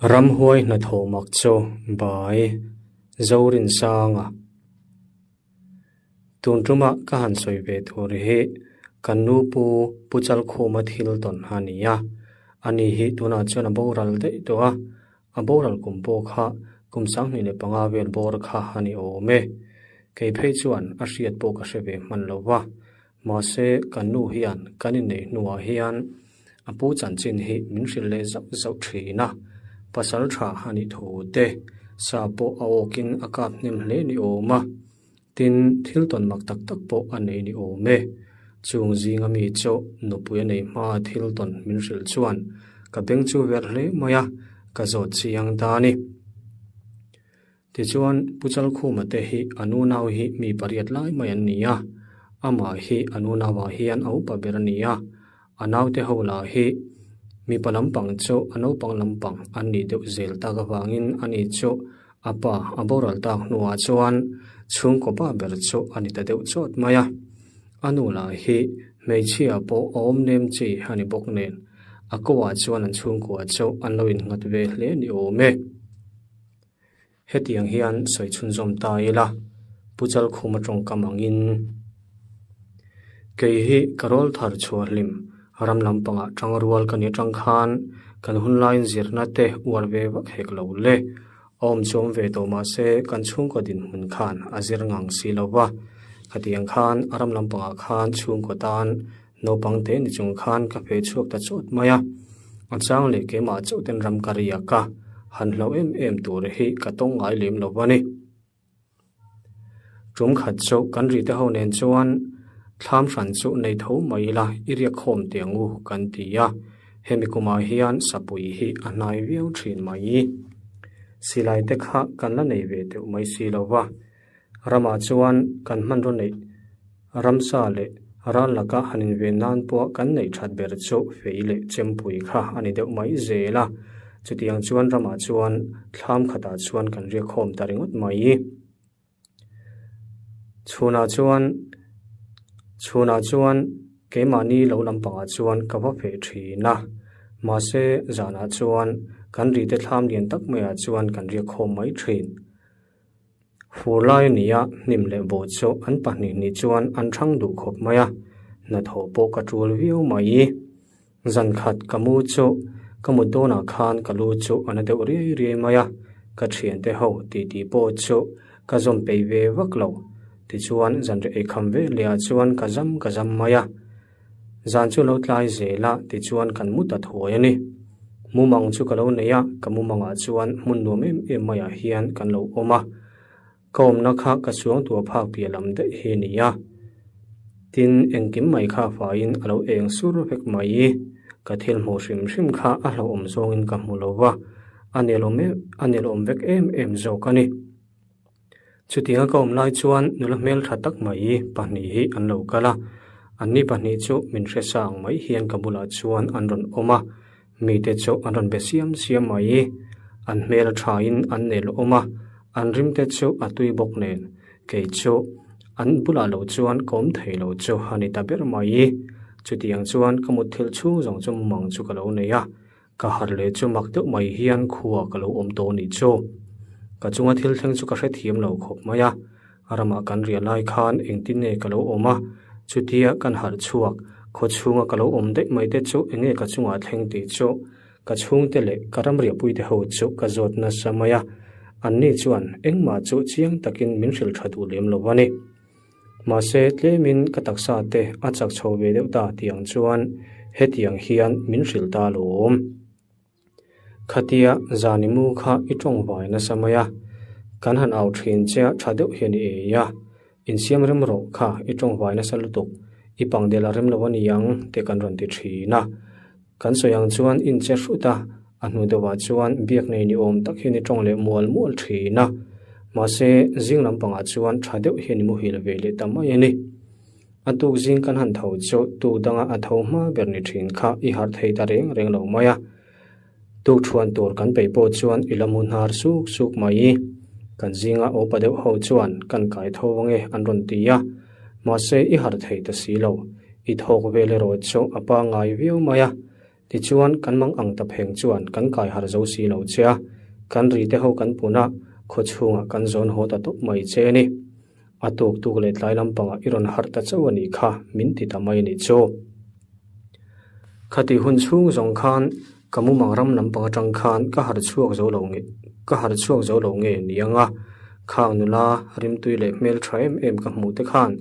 Ramhuai hnathawh mak chu Bai Zorinsanga. Tun tuma ka han sawi ve tur hi kan nu pu Pu Chalkhuma thil tawn a ni a, ani hi tunah chuan a boral daih tawh a, a boral kum pawh kha kum 25 vel bawr kha a ni awm e. Kei phei chuan a hriat pawh ka hre ve hman lo va, mahse kan nu hian kan inneih hnuah hian a pu chanchin hi min hrilh leh zauh zauh thin a, pasal tha a nih thu te, sa pawh a awkin a kap hnem hle ni awm a, tin thil tawn mak tak tak pawh a nei ni awm e. Chung zinga mi chu nupui a nei hma thil tawn min hrilh chuan ka beng chu ver hle mai a, ka zawt chiang ta a ni. Tichuan, Pu Chalkhuma te hi a nunau hi mi pariat lai mai an ni a, amah hi a nunauah hian a upa ber a ni a, a naute ho lah hi mipa lampang chu a naupang lampang an nih deuh zel tak avangin ani chu a pa a boral tak hnuah chuan chhungkaw pa ber chu a ni ta deuh chawt mai a. A nu lah hi hmeichhia pawh a awm nem chi a ni bawk nen, a koah chuan an chhungkua chu an lo innghat ve hle ni awm e. Hetiang hian sawi chhunzawm ta ila, Pu Chalkhuma tawngkam angin, Kei hi ka rawl thar chhuah hlim, ram lampangah tangrual ka ni atang khan kan hun laiin zirna te uar ve vak hek lo le. A awm chu awm ve tawh mahse kan chhungkaw dinhmun khan a zir ngang si lo va. Khatiang khan a ram lampangah khan chhungkaw tan naupang te ni chung khan ka feh chhuak ta chawt mai a. A chang leh keimah chauh ten ram ka riak a, han hlo em em tur hi ka tawng ngai lem lo a ni. Tum khat chu kan ri te ho nen chuan thlam hran chu nei tho mai ila i riak khawm teh ang u kan ti a, hemi kumah hian sapui hi a hnai viau thin mai. Silai te kha kan la nei ve deuh mai si lo va, ramah chuan kan hmanraw neih ramsa leh ral laka han inven nan pawh kan neih that ber chu fei leh chempui kha a ni deuh mai zel a, chutiang chuan ramah chuan thlam khatah chuan kan riak khawm ta ringawt mai. Chhunah chuan chhunah chuan keimahni lo lampangah chuan ka va feh thin a, mahse zanah chuan kan rite thlam lian tak maiah chuan kan riak khawm mai thin. Fur lai a ni a, hnim leh bawh chu an pahnih hnih chuan an thang duh khawp mai a, hnathawh pawh ka tul viau mai. Zan khat ka mu chu ka mut dawnah khan ka lu chu a na deuh riai riai mai a, ka thiante ho titi pawh chu ka zawm peih ve vak lo. Tichuan zanriah eikham ve leh ah chuan ka zam ka zam mai a. Zan chu lo tlai zel a tichuan kan mu ta thuai a ni. Mumang chu ka lo nei a, ka mumangah chuan hmun nuam em em maiah hian kan lo awm a. Ka awmna kha ka suang tua phak piah lam daih hi a ni a. Tin, engkim mai kha faiin a lo eng sur vek mai. Ka thil hmuh hrim hrim kha a hlauhawm zawngin ka hmu lo va, a nelawm em a nelawm vek em em zawk a ni. Chutianga ka awm lai chuan nula hmeltha tak mai pahnih hi an lo kal a, anni pahnih chu min hre sa ang mai hian ka bulah chuan an rawn awm a, mite chu an rawn be siam siam mai. An hmel a thain an nelawm a, an rimte chu a tui bawk nen, kei chu an bulah lo chuan ka awm thei lo chu a ni ta ber mai. Chutiang chuan ka mutthilh chhung zawng chu mumang chu ka lo nei a, Ka harh leh chu mak deuh mai hian khua ka lo awm tawh nih chu. Ka chunga thil thleng chu ka hrethiam lo khawp mai a, ramah kan riah lai khan engtin nge ka lo awm a, chutia kan harh chhuak khaw chhunga ka lo awm daih mai te chu enge ka chungah thleng tih chu ka chhungte leh ka ramriahpui te ho chu ka zawt nasa mai a, anni chuan engmah chu chiang takin min hrilh tha duh lem lo a ni. Mahse, tlemin ka taksa te a chak chho ve deuh ta tih ang chuan hetiang hian min hrilh ta alawm. Khatia zani mu kha i tawng vai nasa mai a, kan han au thin che a tha deuh hian i ei a, insiam rem rawh kha i tawng vai nasa lutuk, i pangdel a rem lo a ni ang te kan rawn ti thin a. Kan sawi ang chuan in che hrut a, a hnu deuhah chuan biak nei ni awm tak hian i tawng leh mual mual thin a. Mahse, zing lampangah chuan tha deuh hian i muhil ve leh ta mai a ni. A tuk zing kan han tho chu tuk danga a tho hma ber ni thin kha i harh thei ta reng reng lo mai a. Tuk thuan tur kan peih pawh chuan i la mu hnar suk suk mai. Kan zinga upa deuh ho chuan kan kai tho ange an rawn ti a. Mahse, i harh thei ta si lo. I thawk vel erawh chu a pangngai viau mai a. Tichuan, kan mang ang ta pheng chuan kan kai harh zo si lo che a, kan ri te ho kan pun a, khaw chhungah kan zawn haw ta tawp mai che a ni. A tuk tuk leh tlai lampangah i rawn harh ta chauh a nih kha, min ti ta mai a nih chu. Khati hun chhung zawng khan ka mumang ram lampang atang khan ka harh chhuak zo lo nge ka harh chhuak zo lo nge ni ang a, khang nula rimtui leh hmel tha em em ka hmuh te khan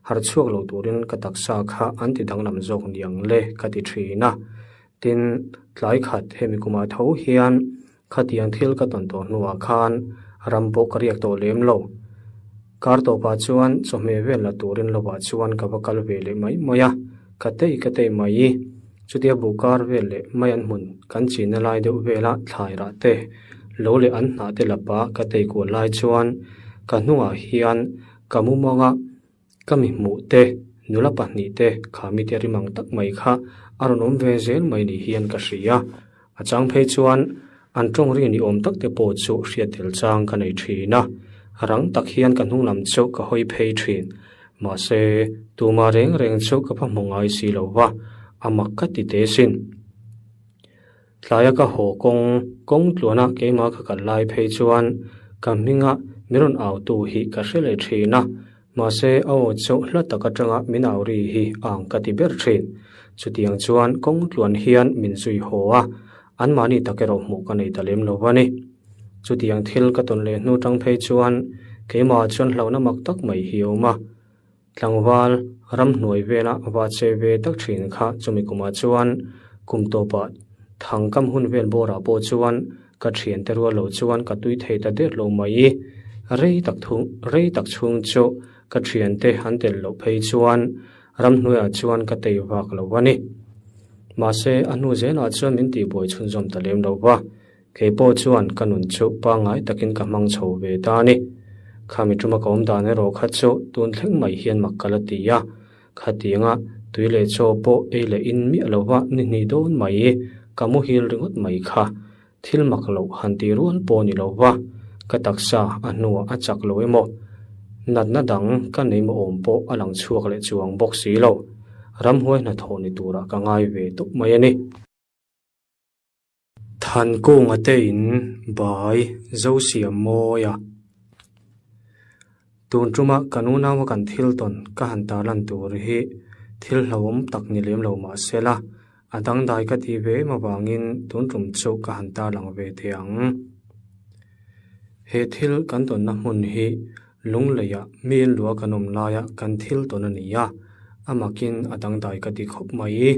harh chhuak lo turin ka taksa kha an ti danglam zawk ni ang le ka ti thin a. Tin, tlai khat hemi kumah tho hian Khatiang thil ka tawn tawh hnuah khan ram pawh ka riak tawh lem lo. Kar tawpah chuan chawhmeh vel la turin lovah chuan ka va kal ve leh mai mai a, ka tei ka tei mai i. Chutia buh kar vel leh mai an hmun kan chinna lai deuh vela thlai rah te, lo leh an hnah te lapa ka tei kual lai chuan ka hnungah hian ka mumanga Ka mi hmuh te, nula pahnih te, kha mite rim ang tak mai kha a rawn awm ve zel mai ni hian ka hria. A chang phei chuan an tawng ri ni awm tak te pawh chu hriat tel chang ka nei thin a, rang tak hian ka hnung lam chu ka hawi phei thin. Mahse, tumah reng reng chu ka va hmu ngai si lo va, a mak ka ti te sin. Tlaia ka haw kawng kawng tluana keimah ka kal lai phei chuan ka hminga min rawn autu hi ka hre leh thin a, mahse a aw chu hla tak atanga min au ri hi ang ka ti ber thin. Chutiang chuan kawng tluan hian min zui haw a, anmahni tak erawh hmuh ka nei ta lem lo a ni. Chutiang thil ka tawn leh hnu tang phei chuan keimah chuan hlauhna mak tak mai hi a awm a. Tlangval ramhnuai vela va che ve tak thin kha chumi kumah chuan kum tawpah thangkam hun vel bawrah pawh chuan ka thiante rual lo chuan ka tui thei ta der lo mai. Rei tak thung rei tak chhung chu ka thiante an tel loh phei chuan ramhnuaiah chuan ka tei vak lo a ni. Mahse a hnu zelah chuan min tihbuai chhunzawm ta lem lo va. Kei pawh chuan ka nun chu pangngai takin ka hmang chho ve ta a ni. Khami tuma ka awm dan erawh kha chu tun thleng mai hian mak ka la ti a. Khatianga tui leh chaw pawh ei leh in miah lova ni hnih dawn mai ka muhil ringawt mai kha. Thil mak loh han ti rual pawh ni lova ka taksa a hnuah a chak lo emaw natna dang ka nei maw awm pawh a lang chhuak leh chuang bawk si lo. Ramhuai hnathawh ni turah ka ngai ve tawp mai a ni. Thankunga te in bai zo siam mawi a. Tun tuma kan unaua kan thil tawn ka han tarlan tur hi thil hlauhawm tak ni lem lo mah se la, a dangdai ka tih ve em avangin tun tum chu ka han tarlang ve teh ang. He thil kan tawnna hmun hi Lungleiah mi in lua kan awm laia kan thil tawn a ni a, a makin a dangdai ka ti khawp mai.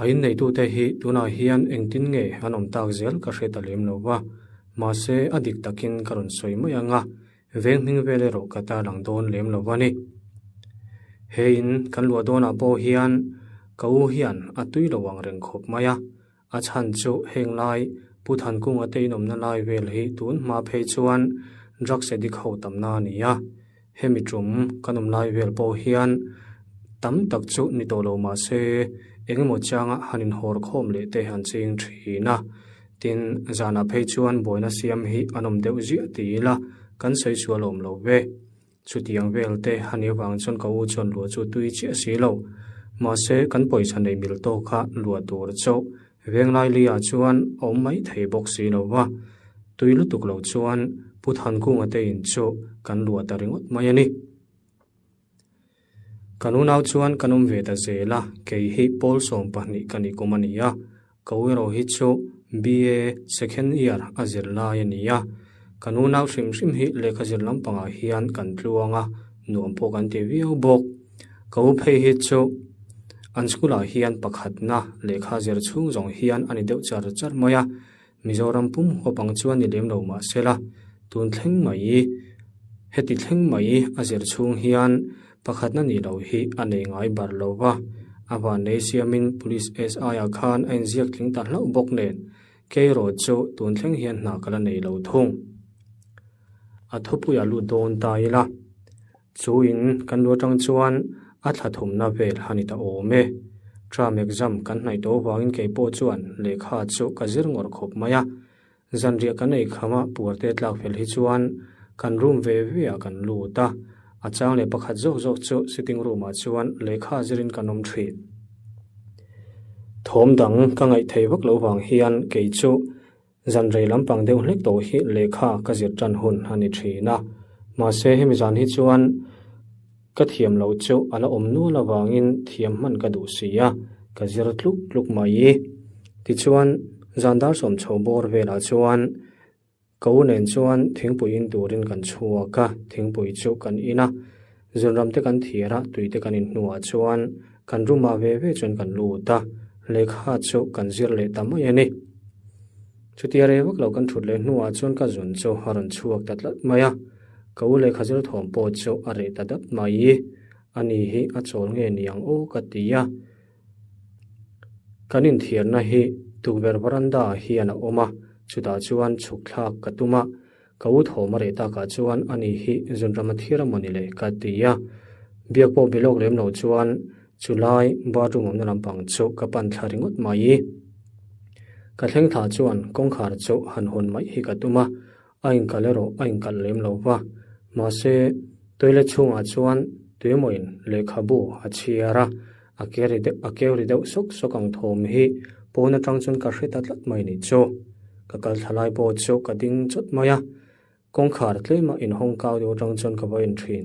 A inneitute hi tunah hian engtin nge an awm tak zel ka hre ta lem lo va, mahse a dik takin ka rawn sawi mai ang a, veng hming vel erawh ka tarlang dawn lem lo a ni. He in kan luah dawnah pawh hian ka u hian a tui lo ang reng khawp mai a, a chhan chu heng lai Pu Thankunga te inawmna lai vel hi tun hma phei chuan drugs addict ho tamna a ni a, Hemi tum kan awm lai vel pawh hian tam tak chu ni tawh lo mah se engemaw changa han inhawr khawm leh te an ching thin a. Tin, zanah phei chuan buaina siam hi an awm deuh ziah ti ila kan sawi sual awm lo ve. Chutiang vel te a nih avang chuan ka u chuan luah chu tui chiah si lo. Mahse, kan pawisa nei mil tawk kha luah tur chauh Venglaili-ah chuan a awm mai thei bawk si lo va, tui lutuk lo chuan Pu Thankunga te in chu kan luah ta ringawt mai a ni. Kan unau chuan kan awm ve ta zel a, kei hi pawl 12 ka nih kum a ni a, ka u erawh hi chu BA second year a zir lai a ni a. Kan unau hrim hrim hi lehkha zir lampangah hian kan tluang a, nuam pawh kan ti viau bawk. Ka u phei hi chu an school ah hian pakhatna lehkha zir chhung zawng hian a ni deuh char char mai a, Mizoram pum huap ang chuan ni lem lo mah se la, tun thleng mai heti thleng mai a zir chhung hian pakhatna ni lo hi a nei ngai bar lo va, a vannei siamin Police SI ah khan a inziak tling ta hlauh bawk nen Keiraw chu tun thleng hian hna ka la nei lo thung. A thupuiah lut dawn ta ila. Chu in kan lu atang chuan a thla thumna vel a ni ta awm e. Term exam kan hnaih tawh avangin kei pawh chuan lehkha chu ka zir ngawrh khawp mai a. Zanriah kan ei khama puarte tlak fel hi chuan kan room ve ve ah kan lut a. A chang leh pakhat zawk zawk chu sitting room ah chuan lehkha zirin kan awm thin. Thawm dang ka ngaih thei vak lo vang hian kei chu zan rei lampang deuh hlek tawh hi lehkha ka zir tan hun a ni thin a. Mahse hemi zan hi chuan ka thiam loh chu a la awm nual avangin thiam hman ka duh si a, ka zir tluk tluk mai. Tichuan zan dar sawm chho bawr velah chuan Ka u nen chuan thingpui in turin kan chhuak a, thingpui chu kan in a, zunram te kan thiar a, tui te kan in hnuah chuan kan room ah ve ve chuan kan lut a, lehkha chu kan zir leh ta mai a ni. Chutia rei vak lo kan thut leh hnuah chuan ka zun chu a rawn chhuak ta tlat mai a, ka u lehkha zir thawm pawh chu a reh ta dat mai. Ani hi a chawl nge niang aw ka ti a. Kan inthiarna hi tukverh veranda ah hian a awm a, chutah chuan chhuk thlak ka tum a, ka u thawm a reh takah chuan ani hi zunram a thir amawni le ka ti a, biak pawh bilawk lem lo chuan chulai bathroom awmna lampang chu ka pan thla ringawt mai. Ka thleng thla chuan kawngkhar chu han hawn mai hi ka tum a, A inkalh erawh a inkalh lem lo va, mahse toilet chhungah chuan tuimawiin lehkhabu a chhiar a, a ke ri deuh a keu ri deuh sawk sawk ang thawm hi pawn atang chuan ka hre ta tlat mai ni chu. Ka kal thla lai pawh chu ka ding chawt mai a, kawngkhar tlema inhawng kau deuh atang chuan ka va en thin,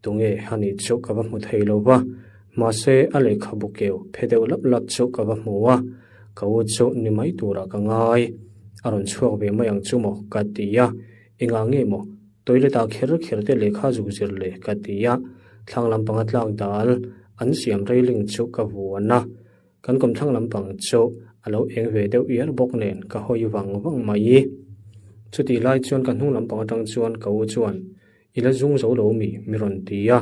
tunge a nih chu ka va hmu thei lo va, mahse a lehkhabu keu phe deuh lap lap chu ka va hmu a, ka u chu ni mai turah ka ngai. A rawn chhuak ve mai ang chu maw? ka ti a. Engah nge maw? Toilet ah kher kher te lehkha zuk zir le? ka ti a. Thlang lampanga tlak dal an siam railing chu ka vuan a. Kan kawmthlang lampang chu a lo eng ve deuh iar bawk nen ka hawi vang vang mai. Chutih lai chuan ka hnung lampang atang chuan ka u chuan I la zung zo lo mi? mi rawn ti a.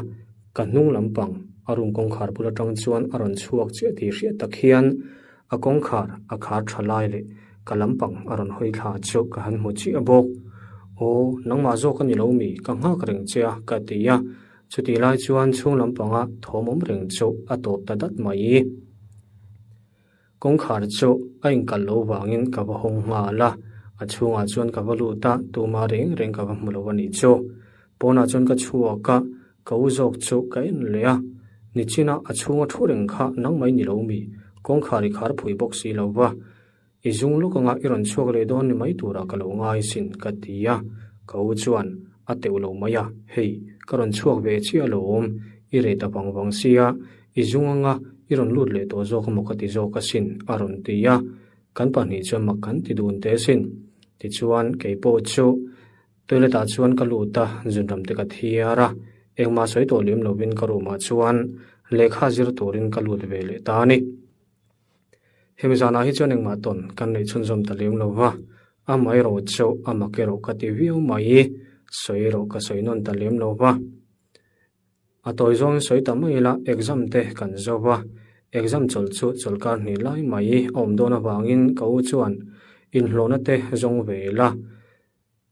Ka hnung lampang a room kawngkhar bul atang chuan a rawn chhuak chiah tih hriat tak hian a kawngkhar a khar tha lai leh ka lampang a rawn hawi thla chu ka han hmu chiah bawk. Aw, nangmah zawk a ni lo mi? Ka nghak reng che a, ka ti a. Chutih lai chuan chhung lampanga thawm awm reng chu a tawp ta dat mai. Kawngkhar chu a inkalh lo vangin ka va hawng nghal a, a chhungah chuan ka va lut a, tuma reng reng ka va hmu lo a nih chu. Pawnah chuan ka chhuak a, ka u zawk chu ka en leh a, nichina a chhunga thu reng kha nangmah i ni lo mi? Kawngkhar i khar phui bawk si lo va, i zung lawk anga i rawn chhuak leh dawn ni mai turah ka lo ngai sin ka ti a, ka u chuan a teuh lo mai a, hei ka rawn chhuak ve chiah alawm, i reh ta vang vang sia, I zung anga i rawn lut leh tawh zawk emaw ka ti zawk asin, a rawn ti a. Kan pahnih chuan mak kan ti dun teh asin. Tichuan, kei pawh chu toilet ah chuan ka lut a, zunram te ka thiar a. Engmah sawi tawh lem lovin ka room ah chuan lehkha zir turin ka lut ve leh ta a ni. Hemi zanah hi chuan engmah tawn kan neih chhunzawm ta lem lo va, amaherawh chu a mak erawh ka ti viau mai, sawi erawh ka sawi nawn ta lem lo va. A tawi zawngin sawi ta mai ila, exam te kan zo va, exam chawlh chu chawlhkar hnih lai mai a awm dawn avangin ka u chuan inhlawhna te zawng ve ila,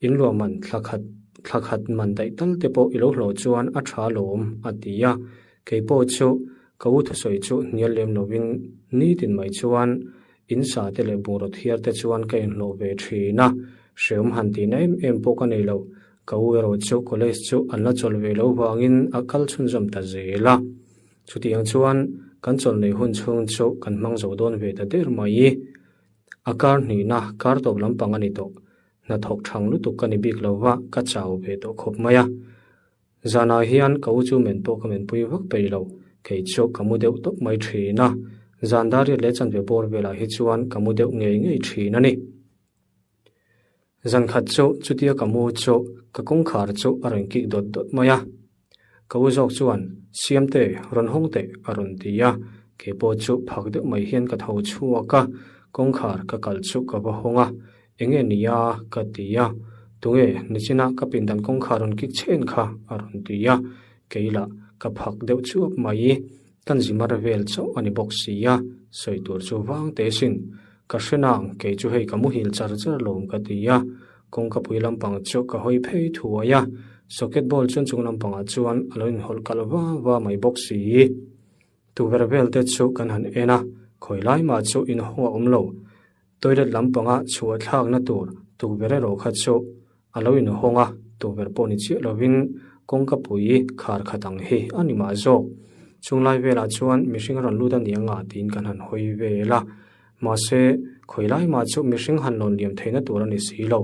inluah man thla khat thla khat man daih tal te pawh i lo hlawh chuan a tha alawm a ti a, kei pawh chu ka u thusawi chu hnial lem lovin nitin mai chuan in sa te leh bungraw thiar te chuan ka inhlawh ve thin a, hreawm han tihna em em pawh ka nei lo. Ka u erawh chu college chu an la chawlh ve lo vangin a kal chhunzawm ta zel a. Chutiang chuan kan chawlh neih hun chhung chu kan hmang zo dawn ve ta der mai. A kar hnihna kar tawp lampang a ni tawh. Hnathawk thang lutuk ka ni bik lo va, ka chau ve tawh khawp mai a. Zanah hian ka u chu men pawh ka menpui vak peih lo, kei chu ka mu deuh tawp mai thin a. Zan dar riat leh chanve bawr velah hi chuan ka mu deuh ngei ngei thin a ni. Zan khat chu chutia ka mu chu ka kawngkhar chu a rawn kik dawt dawt mai a. Ka u zawk chuan, Siamte, rawn hawng teh, a rawn ti a. Kei pawh chu phak deuh mai hian ka tho chhuak a, kawngkhar ka kal chu ka va hawng a. Enge nia? ka ti a. Tunge, nichina ka pindan kawngkhar rawn kik chhen kha, a rawn ti a. Kei lah ka phak deuh chuap mai. Kan zimar vel chauh a ni bawk si a, sawi tur chu vang teh sin. Ka hre nang, kei chu hei ka muhil char char lawm ka ti a, kawngkapui lampang chu ka hawi phei thuai a, socket ball chuan chung lampangah chuan a lo inhawlh kalh va va mai bawk si. Tukverh vel te chu kan han en a, khawi lai mah chu inhawng a awm lo. Toilet lampanga chhuah thlakna tur tukverh erawh kha chu a lo inhawng a, tukverh pawh ni chiah lovin kawngkapui khar khat ang hi a ni mah zawk. Chunglai velah chuan mihring a rawn lut a ni anga tiin kan han hawi vel a. Mahse, khawi lai mah chu mihring han lawn liam theihna tur a ni si lo.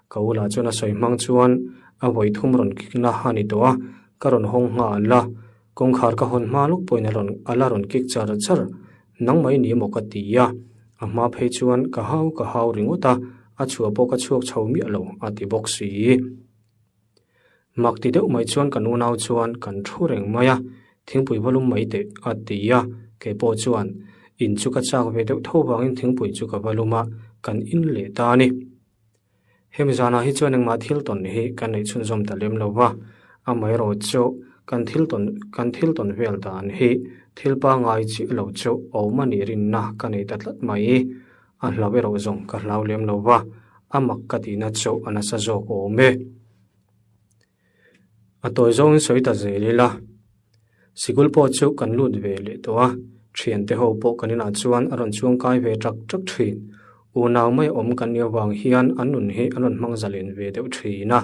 Ka u lah chuan a sawi hmang chuan a vawi thum rawn kik na a ni tawh a, ka rawn hawng nghal a. Kawngkhar ka hawn hma lawk pawhin a rawn a la rawn kik char char. Nang mai ni emaw ka ti a, a hma phei chuan ka hau ka hau ringawt a, a chhuah pawh ka chhuak chho miah lo a ti bawk si. Mak ti deuh mai chuan kan unau chuan kan thu reng mai a, thingpui va lum mai teh a ti a, kei pawh chuan in chu ka chak ve deuh tho vangin thingpui chu ka va lum a, kan in leh ta a ni. Hemi zanah hi chuan engmah thil tawn hi kan neih chhunzawm ta lem lo va, amaherawh chu kan thil tawn kan thil tawn vel dan hi thil pangngai chiah lo chu awm a nih rinna ka nei ta tlat mai. A hlau erawh zawng ka hlau lem lo va, a mak ka tihna chu a nasa zawk awm e. A tawi zawngin sawi ta zel ila, sikul pawh chu kan lut ve leh tawh a, thiante ho pawh kan inah chuan a rawn chuang kai ve ṭak ṭak ṭhin. Unau mai awm kan nih avang hian an nun hi an rawn hmang zalen ve deuh ṭhin a,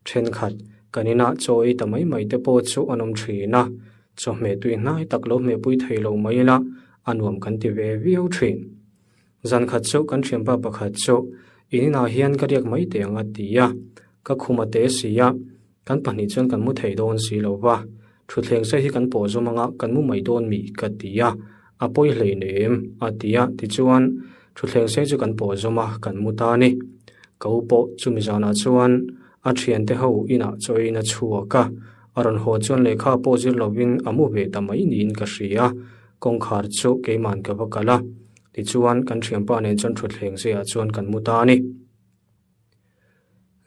ṭhenkhat kan inah chaw ei ta mai mai te pawh chu an awm ṭhin a, chawhmeh tui hnai tak lo hmehpui thei lo mai ila a nuam kan ti ve viau ṭhin. Zan khat chu kan thianpa pakhat chu in inah hian ka riak mai teh ang a ti a, ka khum a te si a, kan pahnih chuan kan mu thei dawn si lo va, thutthleng se hi kan pawh zawm anga kan mu mai dawn mi ka ti a, a pawi hleinem a ti a, tichuan thutthleng se chu kan pawh zawm a kan mu ta a ni. Ka u pawh chumi zanah chuan a thiante ho inah chawiin a chhuak a, a rawn haw chuan lehkha pawh zir lovin a mu ve ta mai niin ka hria. Kawngkhar chu keiman ka va kal a, tichuan kan thianpa nen chuan thutthleng zaiah chuan kan mu ta a ni.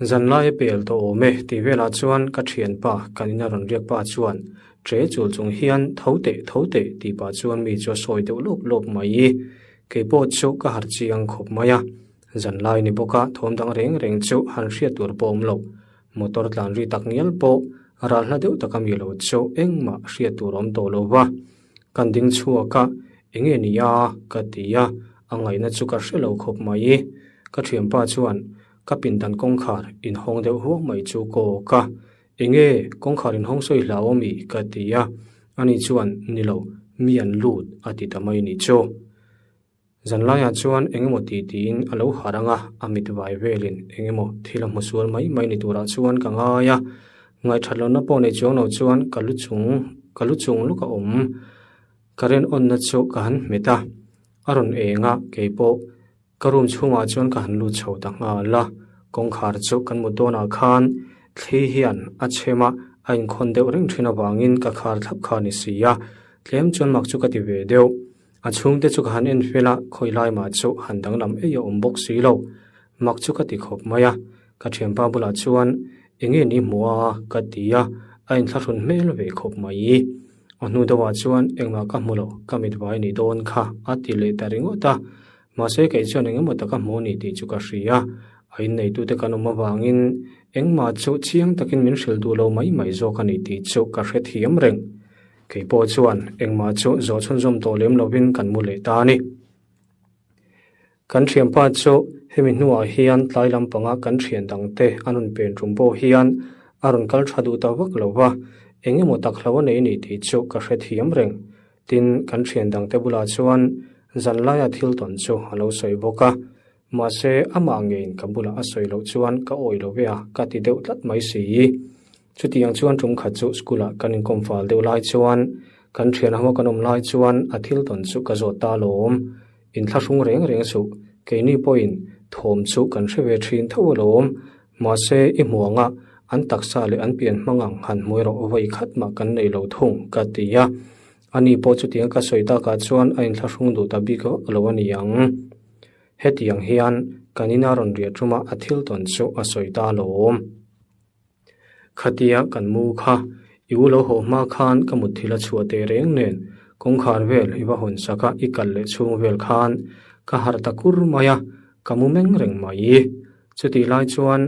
Zanlai a pel tawh awm e tih velah chuan ka thianpa kan ina rawn riak pa chuan che chul chung hian tho teh tho teh tih pah chuan mi chu a sawi deuh lawp lawp mai i keipawh chu ka harh chiang khawp mai a. Zanlai ni bawk a thawm dang reng reng chu han hriat tur pawh awm lo. Motor tlan ri tak ngial pawh ral hla deuh taka mi lo chu engmah hriat tur awm tawh lo va. Kan ding chhuak a, enge ni a? ka ti a, a ngaihna chu ka hre lo khawp mai. Ka thianpa chuan ka pindan kawngkhar inhawng deuh huang mai chu ka awk a, Enge kawngkhar inhawng sawi hlau awmi? ka ti a, ani chuan Ni lo, mi an lut a ti ta mai ni chu. Zanlaiah chuan engemaw ti tiin a lo harh ang a, a mit vai velin engemaw thil a hmu sual mai mai ni turah chuan ka ngai a. Ngaihthat lohna pawh nei chuang lo chuan ka lu chung ka lu chung luk a awm. Ka ren awnna chu ka han hmet a, a rawn eng a, keipawh ka room chhungah chuan ka han lut chho ta nghal a. Kawngkhar chu kan mut dawnah khan thli hian a chhem a, a inkhawn deuh reng thin avangin ka khar thlap kha a ni si a, tlem chuan mak chu ka ti ve deuh. A chhungte chu ka han en fel a, khawi lai mah chu han danglam ei a awm bawk si lo. Mak chu ka ti khawp mai a, ka thianpa bulah chuan enge ni hmu a ka ti a, a inthlahrun hmel ve khawp mai. A hnu deuhah chuan engmah ka hmu lo, ka mit vai ni dawn kha a ti leh ta ringawt a. Mahse kei chuan engemaw taka hmu ni tih chu ka hria, a inneitute kan awm avangin engmah chu chiang takin min hrilh duh lo mai mai zawk a ni tih chu ka hrethiam reng. Kei pawh chuan engmah chu zawh chhunzawm tawh lem lovin kan mu leh ta a ni. Kan thianpa chu hemi hnuah hian tlai lampanga kan thian dangte an rawn pen tum pawh hian a rawn kal tha duh ta vak lo va, eng emaw tak hlo a nei ni tih chu ka hrethiam reng. Tin, kan thian dangte bulah chuan zanlaia thil tawn chu a lo sawi bawk a. Mahse, amah ngeiin ka bulah a sawi loh chuan ka awi lo ve a, ka ti deuh tlat mai si. Chutiang chuan tum khat chu school-ah kan inkawm fal deuh lai chuan kan thian ho kan awm lai chuan a thil tawn chu ka zawt ta alawm. Inthlahrung reng reng suh, keini pawhin thawm chu kan hre ve thin tho alawm. Mahse, i hmu anga an taksa leh an pian hmang ang han hmu erawh vawi khat mah kan nei lo thung, ka ti a. Ani pawh chutiang ka sawi takah chuan a inthlahrung duh ta bik vak lo a ni ang. Hetiang hian kan ina rawn riah ṭuma a thil tawn chu a sawi ta alawm. Khatia kan mu kha, i u lo haw hma khan ka mutthil a chhuah teh reng nen kawngkhar vel i va hawn sak a, i kal leh chhung vel khan ka harh ta kur mai a, ka mu meng reng mai. Chutih lai chuan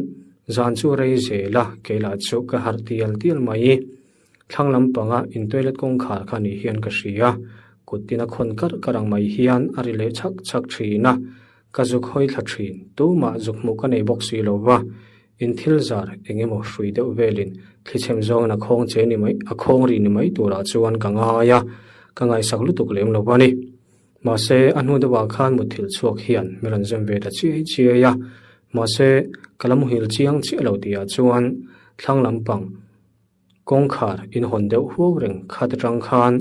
zan chu rei zel a, kei lah chu ka harh tial tial mai. Thlang lampanga in toilet kawngkhar kha ni hian ka hria, kut tin a khawn karh karh ang mai hian a ri leh chhak chhak thin a, ka zuk hawi thla thin, tumah zuk hmuh ka nei bawk si lo va, in thil zar eng emaw hrui deuh velin thlichhem zawngin a khawng che ni mai, a khawng ri ni mai turah chuan ka ngai a, ka ngaihsak lutuk lem lo a ni. Mahse, a hnu deuhah khan mutthilh chhuak hian mi rawn zem ve ta chiai chiai a. Mahse, ka la muhil chiang chiah lo tihah chuan thlang lampang kawngkhar inhawn deuh huau reng khat atang khan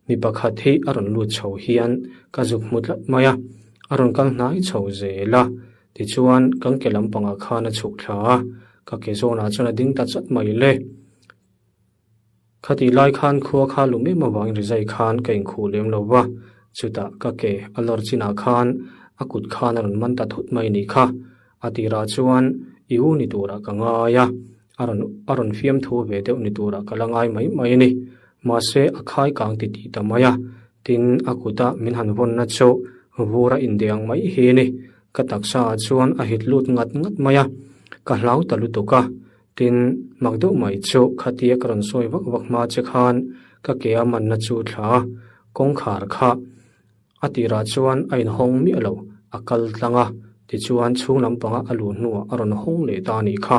mi pakhat hi a rawn lut chho hian ka zuk hmu tlat mai a. A rawn kal hnai chho zel a. Tichuan, kan ke lampangah khan a chhuk thla a, ka ke zawnah chuan a ding ta chat mai le. Khatih lai khan khua kha lum em avangin rizai khan ka inkhuh lem lo va, chutah ka ke a lawr chinah khan a kut khan a rawn man ta thut mai nih kha. A tirah chuan i u ni turah ka ngai a, a rawn a rawn fiamthu ve deuh ni turah ka la ngai mai mai a ni. Mahse a khai kang ti tih ta mai a, tin a kuta min han vawnna chu vur a indeh ang mai hi a ni. Ka taksa ah chuan a hit lut ngat ngat mai a, ka hlau ta lutuk a, Tin, mak deuh mai chu khatia ka rawn sawi vak vak hma che khan ka ke a manna chu thla a, kawngkhar kha a tirah chuan a inhawng miah lo, a kal tlang a, tichuan chhung lampanga a luh hnuah a rawn hawng leh ta a nih kha,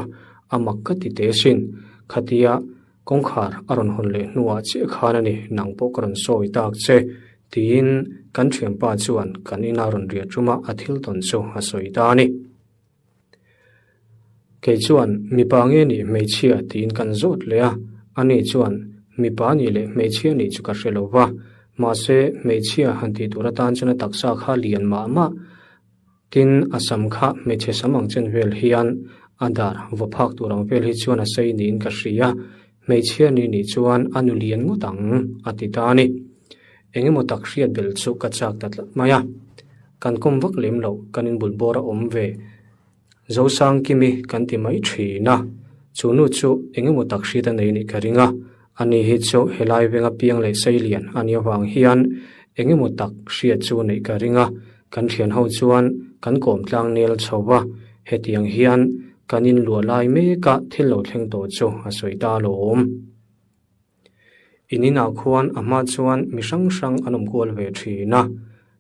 a mak ka ti teh sin. Khatia kawngkhar a rawn hawn leh hnuah chiah khan a ni, nang pawh ka rawn sawi tak che, tiin kan thianpa chuan kan ina rawn riah ṭuma a thil tawn chu a sawi ta a ni. Kei chuan mipa nge nih hmeichhia tiin kan zawt leh a, ani chuan mipa nih leh hmeichhia nih chu ka hre lo va, mahse hmeichhia han tih tur atan chuan a taksa kha lian mah mah. Tin, a sam kha hmeichhe sam ang chen vel hian a dar vaw phak tur ang vel hi chuan a sei niin ka hria, hmeichhia nih nih chuan a nu lian ngawt ang a ti ta a ni. Eng emaw tak hriat bel chu ka chak ta tlat mai a. Kan kawm vak lem loh, kan inbul bawr a awm ve. Zosangkimi kan ti mai thin a, chu nu chu eng emaw tak hriat a nei nih ka ring a. Ani hi chu helai venga piang leh seilian a nih avang hian eng emaw tak hriat chu neih ka ring a. Kan thian ho chuan kan kawm tlang nel chho va, hetiang hian kan inluah lai meka thil lo thleng tawh chu a sawi ta alawm. In inah khuan a hma chuan mi hrang hrang an awm kual ve thin a,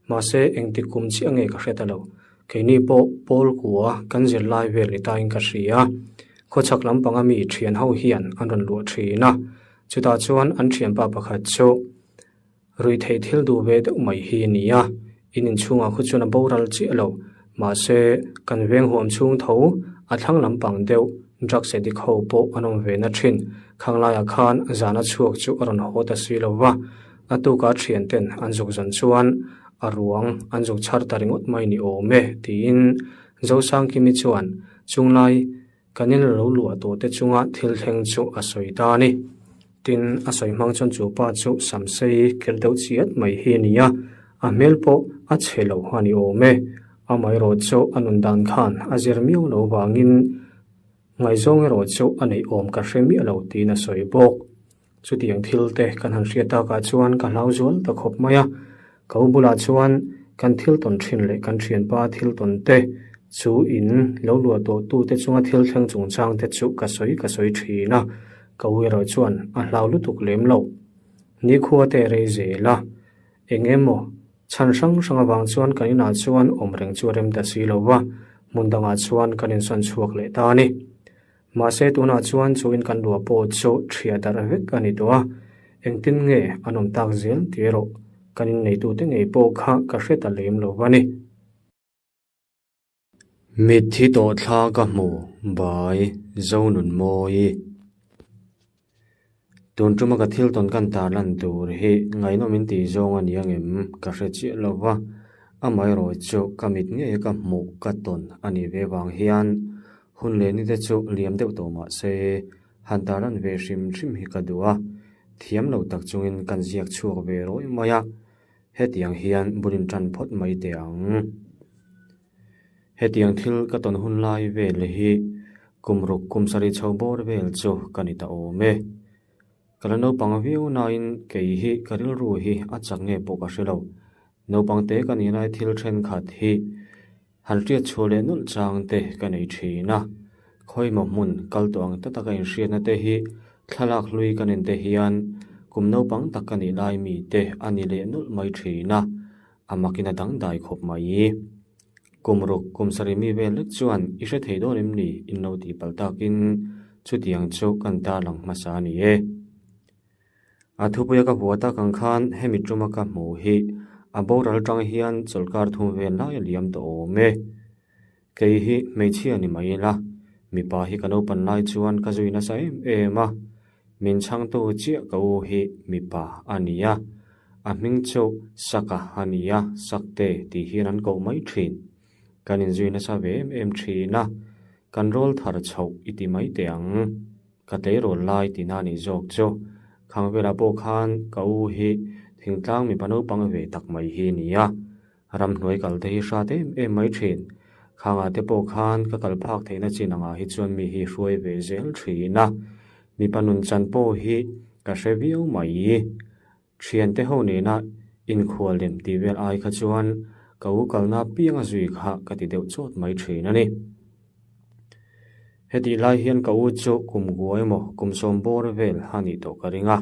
mahse engtik kum chiah nge ka hre ta lo. Keini pawh pawl kua kan zirlai vel ni tain ka hria. Khawchhak lampanga mi thian ho hian an rawn luah thin a, chutah chuan an thianpa pakhat chu Ruihtheih thil duh ve deuh mai hi a ni a, in inchhungah khu chuan a boral chiah lo. Mahse, kan veng huam chhung tho, a thlang lampang deuh drugs addict ho pawh an awm ve na thin. Khang laiah khan zana chhuak chu a rawn haw ta si lo va, a tuka thianten an zuk zan chuan a ruang an zuk chhar ta ringawt mai ni awm e, tiin Zosangkimi chuan chunglai Kan in lo luah tawh te chunga thil thleng chu a sawi ta a ni. Tin, a sawi hmang chuan chu pa chu samsei ker deuh chiat mai hi a ni a, a hmel pawh a chhe lo a ni awm e. Amaherawh chu a nun dan khan a zir miau lo vangin ngaihzawng erawh chu a neih awm ka hre miah lo tiin a sawi bawk. Chutiang thil te kan han hriat takah chuan ka hlau zual ta khawp mai a, ka u bulah chuan kan thil tawn thin leh kan thianpa thil tawn te chu in lo luah tawh tu te chunga thil thleng chungchang te chu ka sawi ka sawi thin a, ka u erawh chuan a hlau lutuk lem lo. Nikhua te rei zel a, eng emaw chhan hrang hrang avang chuan kan inah chuan awm reng chu a rem ta si lo va, hmun dangah chuan kan insawn chhuak leh ta a ni. Mahse tunah chuan chu in kan luah pawh chu ṭhia darh vek a ni tawh a, engtin nge an awm tak zel tih erawh kan inneitute ngei pawh kha ka hre ta lem lo va ni. Mitthi tawh thla ka hmu bai Zonunmawi. Tun tuma ka thil tawn kan tar lan tur hi ngaihnawm in tih zawng a ni ang em ka hre chiah lo va, amaherawh chu ka mit ngei ka hmuh ka tawn a nih ve vang hian hun leh ni te chu liam deuh tawh mah se han tar lan ve hrim hrim hi ka duh a, thiam lo tak chungin kan ziak chhuak ve rawih mai a, hetiang hian bul in tan phawt mai teh ang. Hetiang thil ka tawn hun lai vel hi kum ruk kum sarih chho bawr vel chu ka ni ta awm e. Ka la naupang viau nain kei hi ka rilru hi a chak nge pawh ka hre lo. Naupang te ka nih lai thil thenkhat hi han hriat chhuah leh nawlh chang te ka nei thin a. Khawimaw hmun kal tawh ang ta taka inhriatna te hi thlalak hlui ka nen te hian kum naupang tak ka nih lai mi te a ni leh nawlh mai thin a. A makin a dangdai khawp mai. Kum ruk kum sarih mi vel lek chuan i hre thei dawn em ni in lo tih palh takin chutiang chu kan tarlang hmasa a ni e. A thupuia ka hua tak ang khan hemi tuma ka hmuh hi A boral tang hian chawlhkar thum vel lai a liam tawh awm e. Kei hi hmeichhia ni mai ila, mipa hi ka naupan lai chuan ka zui nasa em em a. Min chhangtu chiah ka u hi mipa a ni a, a hming chu Saka a ni a, Sakte tih hian an koh mai thin. Kan inzui nasa ve em em thin a, kan rawl thar chhoh i ti mai teh ang. Ka tleirawl lai tihna a nih zawk chu. Khangvelah pawh khan ka u hi thingtlang mipa naupang ve tak mai hi a ni a, Ramhnuai kal te hi hrat em em mai thin. Khangah te pawh khan ka kal phak theihna chin angah hi chuan mi hi hruai ve zel thin a. Mipa nun chan pawh hi ka hre viau mai. Thiante ho nena inkhual lem tih vel ai kha chuan ka u kalna pianga zui kha ka ti deuh chawt mai thin a ni. Hetih lai hian ka u chu kum guai emaw kum sawm bawr vel a nih tawh ka ring a,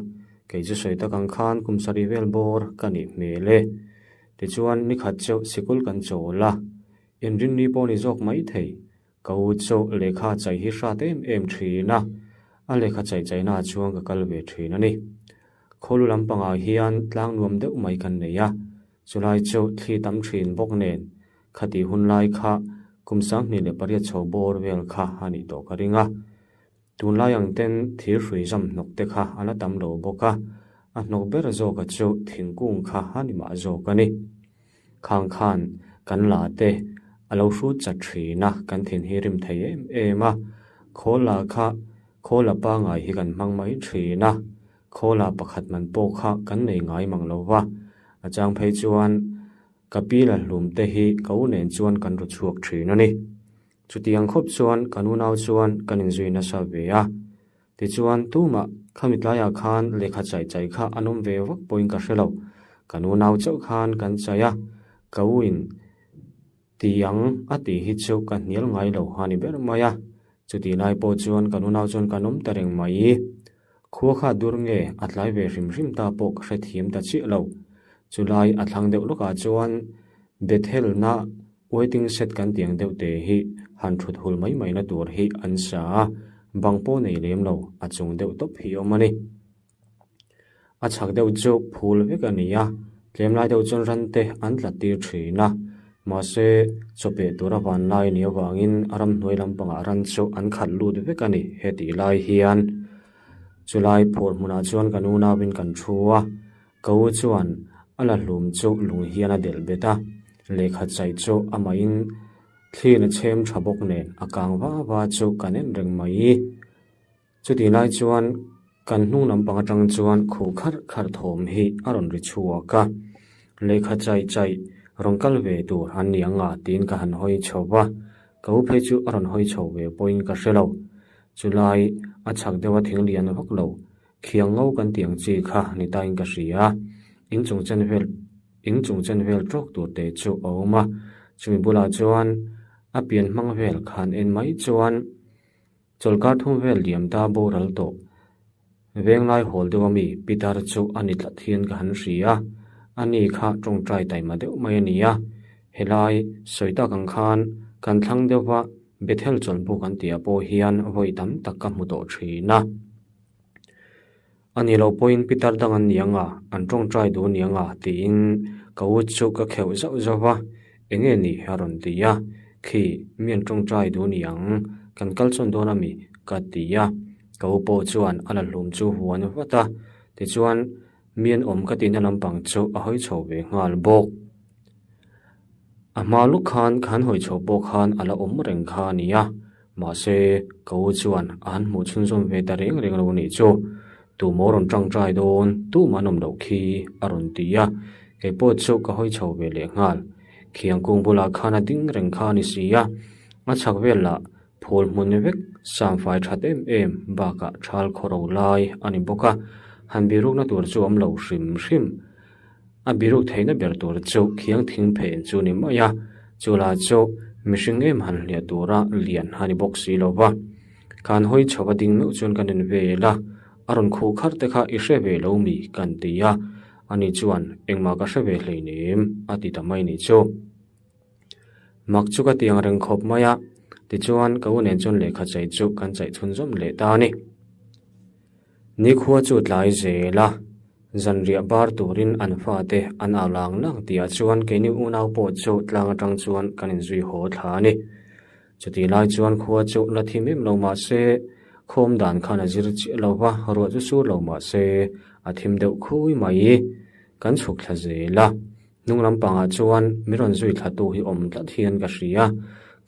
kei chu sawi tak ang khan kum sarih vel bawr ka nih hmel e. Tichuan nikhat chu sikul kan chawl a, inrinni pawh ni zawk mai thei. Ka u chu lehkha chai hi hrat em em thin a, a lehkha chai chaina ah chuan ka kal ve thin a ni. Khawlu lampangah hian tlang nuam deuh mai kan nei a, chulai chu thli tam thin bawk nen Khatih hun lai kha kum 28 chho bawr vel kha a nih tawh ka ring a. Tunlai ang ten thir hrui zam hnawk te kha a la tam lo bawk a, a hnawk ber zawka chu thingkung kha a ni mah zawk a ni. Khang khan kan la te a lo hrut chat thin a, kan thin hi rim thei em em a. Khawl la kha khawl a pangai hi kan hmang mai thin a, khawl a pakhat man pawh kha kan nei ngai mang lo va. A chang phei chuan Ka pi la hlum te hi ka u nen chuan kan ru chhuak thin a ni. Chutiang khawp chuan kan unau chuan kan inzui nasa ve a. Tichuan tumah khami tlaiah khan lehkha chai chai kha an awm ve vak pawhin ka hre lo. Kan unau chauh khan kan chai a, ka u in ti ang a tih hi chu ka hnial ngai lo a ni ber mai a. Chutih lai pawh chuan kan unau chuan kan awm ta reng mai. Khua kha dur nge a tlai ve hrim hrim ta pawh ka hrethiam ta chiah lo. Chulai a thlang deuh lawkah chuan Bethel na waiting shed kan tiang deuh te hi han thut hul mai mai na tur hi an sa a, bang pawh nei lem lo a chung deuh tawp hi awm a ni. A chhak deuh chu phul vek a ni a, tlem lai deuh chuan ran te an tla tir thin a, mahse chawpeh tura van lai ni avangin a ramhnuai lampangah ran chu an khat lut vek a ni hetih lai hian. Chulai phur hmunah chuan kan unauin kan thu a, ka u chuan a la hlum chu lung hian a delh bet a, lehkha chaih chu amahin thliin a chhem tha bawk nen a kang va va chu kan en reng mai. Chutih lai chuan kan hnung lampang atang chuan khuh kharh kharh thawm hi a rawn ri chhuak a, lehkha chaih chaih rawn kal ve tur an ni ang a tiin ka han hawi chho va, ka u phei chu a rawn hawi chho ve pawhin ka hre lo. Chulai a chhak deuha thing lian vak lo, khiang ngo kan tih ang chi kha ni tain ka hria. In chung chen vel in chung chen vel tawk tur te chu a awm a, chumi bulah chuan a pian hmang vel khan en mai chuan chawlhkar thum vel liam ta boral tawh venglai hawl deuh ami Peter chu a ni tlat hian ka han hria. Ani kha tawngtai taima deuh mai a ni a, helai sawi tak ang khan kan thlang deuh va Bethel chawlhbuk an tihah pawh hian vawi tam tak ka hmu tawh thin a. A ni lo pawhin pitar dang an ni ang a, an tawngtai duh ni ang a tiin ka u chu ka kheuh zauh zauh va, Enge ni? a rawn ti a. Khi, mi an tawngtai duh ni ang, kan kal chawn dawn a mi? ka ti a. Ka u pawh chuan a la hlum chu huan vat a, tichuan mi an awm ka tihna lampang chu a hawi chho ve nghal bawk. A hma luk khan khan hawi chho pawh khan a la awm reng kha a ni a, mahse ka u chuan a han hmuh chhunzawm ve ta reng reng lo a nih chu. Tu maw rawn tangtai dawn, tu mah an awm loh khi a rawn ti a, kei pawh chu ka hawi chho ve leh nghal. Khiang kung bulah khan a ding reng kha a ni si a, a chhak vel lah phul hmun vek samfai that em em bakah thal khawro lai a ni bawk a, han birukna tur chu a awm lo hrim hrim. A biruk theihna ber tur chu khiang thing phen chu ni mai a, chu lah chu mihring em han hliah tura lian a ni bawk si lo va. Khan hawi chho a ding meuh chuan kan en vel a, a rawn khuh kharh te kha i hre ve lo mi kan ti a, ani chuan engmah ka hre ve hleinem a ti ta mai ni chu. Mak chu ka tiang reng khawp mai a, tichuan ka u nen chuan lehkha chei chu kan chaih chhunzawm leh ta a ni. Nikhua chu tlai zel a. Zanriah bar turin an fate an au lang lang tihah chuan keini unau pawh chu tlang atang chuan kan inzui haw thla a ni. Chutih lai chuan khua chu la thim em lo mah se, khawm dan khan a zir chiah lo va, ruah chu sur lo mah se a thim deuh khui mai. Kan chhuk thla zel a, hnung lampangah chuan mi rawn zui thla tu hi awm tlat hian ka hria.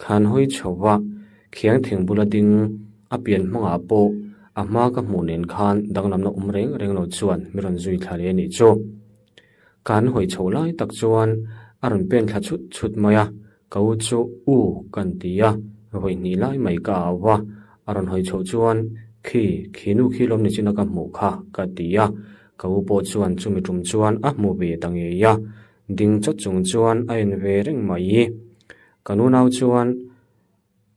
Khan hawi chho va, khiang thing bula ding a pian hmangah pawh a hma ka hmuh nen khan danglamna awm reng reng lo chuan mi rawn zui thla leh a nih chu. Kan hawi chho lai tak chuan a rawn pen thla chhut chhut mai a, ka u chu u kan ti a, vawi hnih lai mai ka au va, a rawn hawi chhoh chuan khi khi nu khi lawm ni china ka hmuh kha ka ti a, ka u pawh chuan chumi tum chuan a hmu ve ta ngei a, ding chawt chung chuan a en ve reng mai. Ka nunau chuan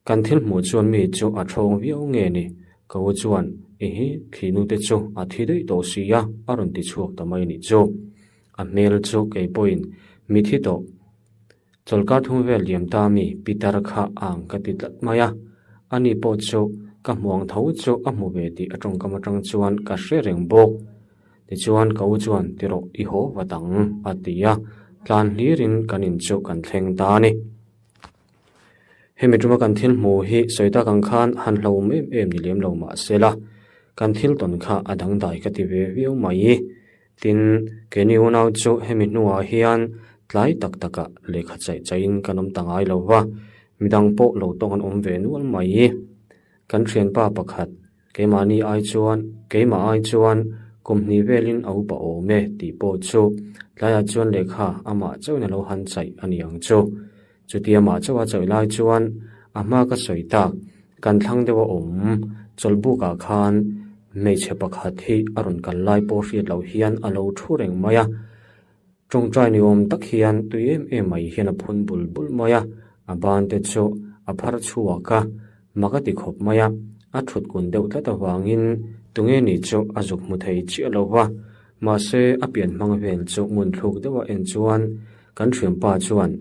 Kan thil hmuh chuan mi chu a thawng viau nge ni? Ka u chuan, Ihi, khi nute chu a thi daih tawh si a, a rawn ti chhuak ta mai nih chu. A hmel chu kei pawhin mi thi tawh. Chawlhkar thum vel liam ta mi Peter kha ang ka ti tlat mai a. Ani pawh chu ka hmu ang tho chu a hmu ve tih a tawngkam atang chuan ka hre reng bawk. Tichuan ka u chuan ti rawh i haw vat ang a ti a, tlan hlirin kan in chu kan thleng ta a ni. Hemi tuma kan thil hmuh hi sawi tak ang khan han hlauhawm em em ni lem lo mah se la, kan thil tawn kha a dangdai ka ti ve viau mai. Tin, keini unau chu hemi hnuah hian tlai tak takah lehkha chaih chaihin kan awm ta ngai lo va, midang pawh lo tawng an awm ve nual mai. Kan thianpa pakhat Keimahni ai chuan, keimah ai chuan kum hnih velin a upa awm e tih pawh chu tlaiah chuan lehkha amah chauhin a lo han chaih a ni ang chu. Chuti amah chauha chaih lai chuan a hma ka sawi tak, kan thlang deuh a awm chawlhbukah khan hmeichhe pakhat hi a rawn kal lai pawh hriat loh hian a lo thu reng mai a. Tawngtai ni awm tak hian tui em em mai hian a phun bul bul mai a, a ban te chu a phar chhuak a, mak a ti khawp mai a, a thut kun deuh tlat avangin tunge ni chu a zuk hmu thei chiah lo va, mahse a pian hmang vel chu ngun thluk deuh a en chuan kan thianpa chuan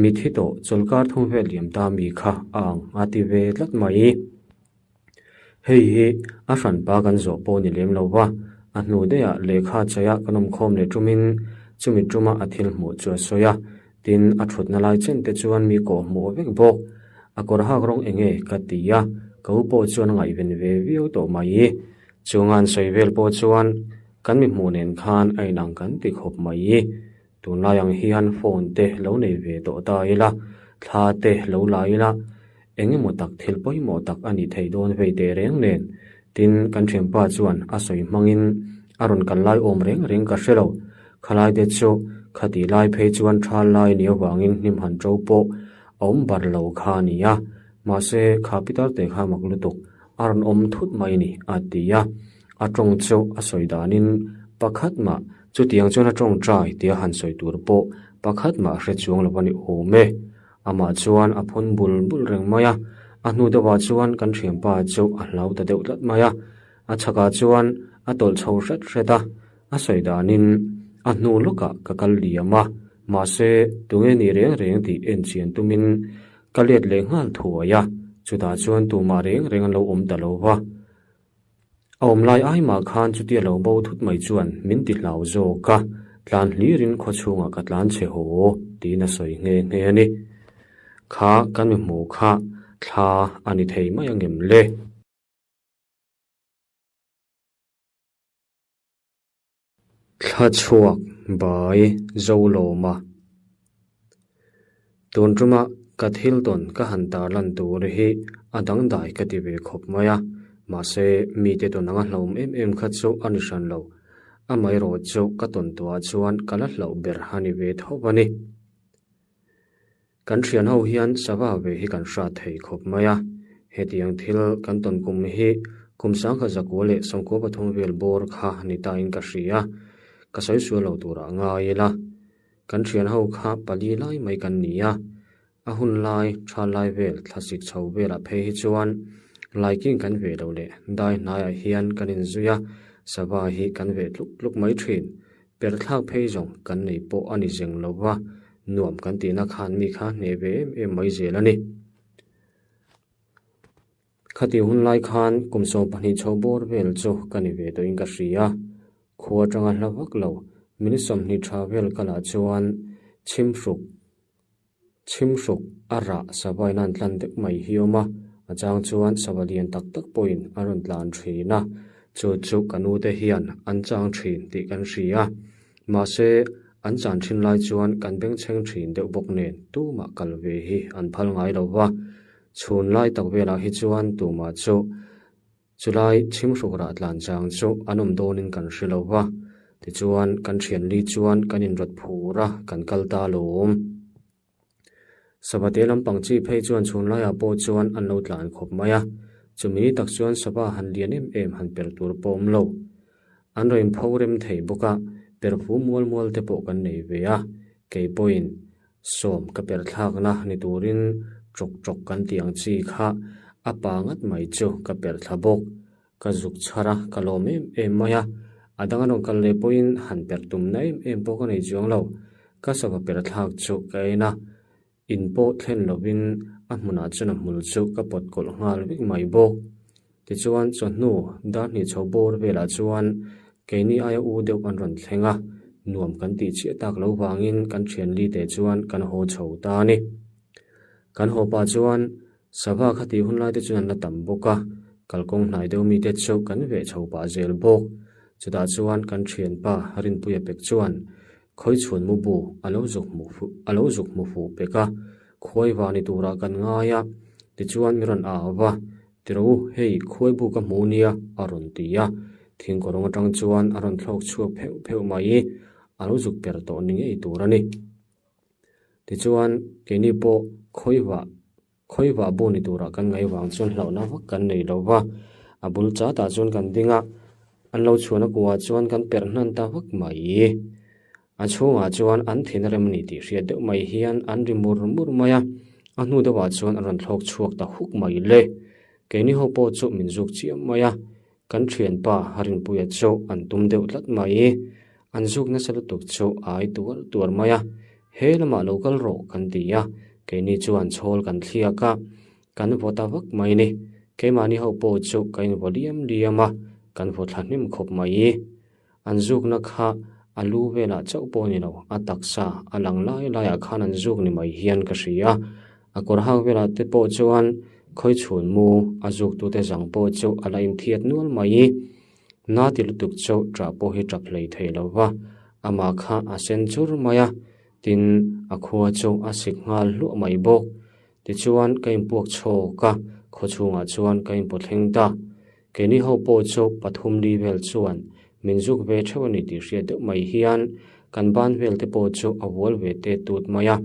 mithi tawh chawlkar thum vel liam ta mi kha a ang a ti ve tlat mai. Hei hi a hranpa kan zawh pawh ni lem lo va, a hnu daihah lehkha chaia kan awm khawm leh tumin chumi tuma a thil hmuh chu a sawi a, tin a thutna lai chen te chuan mi kawh hmuh vek bawk. A kawr hak rawng eng nge ka ti a, ka u pawh chuan a ngaihven ve viau tawh mai. Chunga an sawi vel pawh chuan kan mi hmuh nen khan a inang kan ti khawp mai. Tunlai ang hian phone te lo nei ve tawh ta ila, thla te lo la ila, eng emaw tak thil pawimawh tak a nih theih dawn vei teh reng nen. Tin, kan thianpa chuan a sawi hmangin a rawn kal lai awm reng reng ka hre lo. Khalai te chu khati lai phei chuan thal lai ni avangin hnim han to pawh a awm bar lo kha a ni a, mahse kha pitar te kha mak lutuk a rawn awm thut mai ni a ti a. A tawng chu a sawi danin pakhat mah chutiang chuan a tawngtai tia han sawi tur pawh pakhat mah hre chuang lo a ni awm e. Amah chuan a phun bul bul reng mai a, a hnu deuhah chuan kan thianpa chu a hlau ta deuh tlat mai a, a chhakah chuan a tawlh chho hret hret a, a sawi danin a hnu lawkah ka kal liam a, mahse tunge ni reng reng tih enchian tumin ka let leh nghal thuai a, chutah chuan tumah reng reng an lo awm ta lo va. A awm lai ai mah khan chutia lo bo thut mai chuan min ti hlau zawk a, tlan hlirin khaw chhungah ka tlan chhe haw tiin a sawi nghe nghe a ni. Kha kan mi hmuh kha thla a ni thei mai angem le? Thla chhuak bai zo lawma. Tun tuma ka thil tawn ka han tarlan tur hi a dangdai ka ti ve khawp mai a, mahse mite tawn anga hlauhawm em em kha chu a ni hran lo. Amaherawhchu ka tawn tuah chuan ka la hlauh ber a ni ve tho a ni. Kan thian ho hian sava ve hi kan hrat thei khawp mai a, hetiang thil kan tawn kum hi kum sangkha zakua leh sawmkua pathum vel bawr kha ni ta in ka hria, ka sawi sual lo turah ngai ila. Kan thian ho kha pali lai mai kan ni a, a hun lai tha lai vel thlasik chho velah phei hi chuan laiking kan ve lo leh dai hnaiah hian kan inzui a, sava hi kan ve tluk tluk mai thin. Per thlak phei zawng kan nei pawh a ni zeng lo va, nuam kan tihna khan mi kha hneh ve em em mai zel a ni. Khati hun lai khan kum 12 chho bawr vel chu ka ni ve tawhin ka hria. Khua atanga hla vak lo minute 20 tha vel kalah chuan chhimhruk chhimhruk a rah sava in a an tlan deuh mai hi a awm a, a chang chuan sava lian tak tak pawhin a rawn tlan thin a, chu chu ka nu te hian an chang thin tih kan hria. Mahse, an chan thin lai chuan kan bengchheng thin deuh bawk nen tumah kal ve hi an phal ngai lo va, chhun lai tak velah hi chuan tumah chu Chulai chhimhruk rah tlan chang chu an awm dawnin kan hre lo va, tichuan kan thianli chuan kan inrawt phur a, kan kal ta lawm. Savate lampang chi phei chuan chhunlaiah pawh chuan an lo tlan khawp mai a, chumi ni tak chuan sava han lian em em han per tur pawh awm lo. An rawn inpho rem thei bawk a, perfu mual mual te pawh kan nei ve a, kei pawhin Sawm ka per thlakna ni turin ṭawk ṭawk kan tih ang chi kha a pa ngat mai chu ka per thla bawk. Ka zuk chhar a, ka lawm em em mai a. A dang a rawn kal leh pawhin han per tumna em em pawh ka nei chuang lo. Ka sava per thlak chu ka en a, in pawh thlen lovin a hmunah chuan a hmul chu ka pawt kawlh nghal vek mai bawk. Tichuan chawhnu dar hnih chho bawr velah chuan keini aia u deuh an rawn thleng a, nuam kan tih chiah tak lo vangin kan thianli te chuan kan haw chho ta a ni. Kan haw pah chuan sava kha tih hun lai te chuan an la tam bawk a, kalkawng hnai deuh mite chu kan veh chho pah zel bawk. Chutah chuan kan thianpa Rinpuia pek chuan Khawichhuan mu bu a lo zuk hmu fuh a lo zuk hmu fuh pek a, khuai va ni turah kan ngai a, tichuan mi rawn au va, Tiro u, hei khuai bu ka hmu nia a rawn ti a, thingkawrawng atang chuan a rawn thlawk chhuak pheuh pheuh mai, a lo zuk per tawh ni ngei tur a ni. Tichuan keini pawh khawi vah khawi vah bu ni turah kan ngaih vang chuan hlauhna vak kan nei lo va, a bul chatah chuan kan ding a, an lo chhuahna kuah chuan kan perh hnan ta vak mai. A chhungah chuan an thin a rem a ni tih hriat deuh mai hian an ri mur mur mai a, a hnu deuhah chuan an rawn thlawk chhuak ta huk mai le. Keini ho pawh chu min zuk chiam mai a, kan thianpa Rinpuia chu an tum deuh tlat mai. An zuk nasa lutuk chu a ai tuar tuar mai a, he lamah lo kal rawh kan ti a, keini chuan chhawl kan thliak a, kan vaw ta vak mai ni. Keimahni ho pawh chu ka invaw liam liam a, kan vaw thla hnem khawp mai. An zukna kha a lu velah chauh pawh a ni lo, a taksa a lang lai laiah khan an zuk ni mai hian ka hria. A kawr hak velah te pawh chuan khawi chhun mu a zuktute zang pawh chu a la inthiat nual mai. Na ti lutuk chu ṭah pawh hi ṭap hlei thei lo va, amah kha a sen chur mai a, tin a khua chu a sik nghal hluah mai bawk. Tichuan ka inpuak chhawk a, khaw chhungah chuan ka inpawt thleng ta. Keini ho pawh chu pathum li vel chuan min zuk ve theuh a ni tih hriat deuh mai hian kan ban vel te pawh chu a vual ve te tut mai a,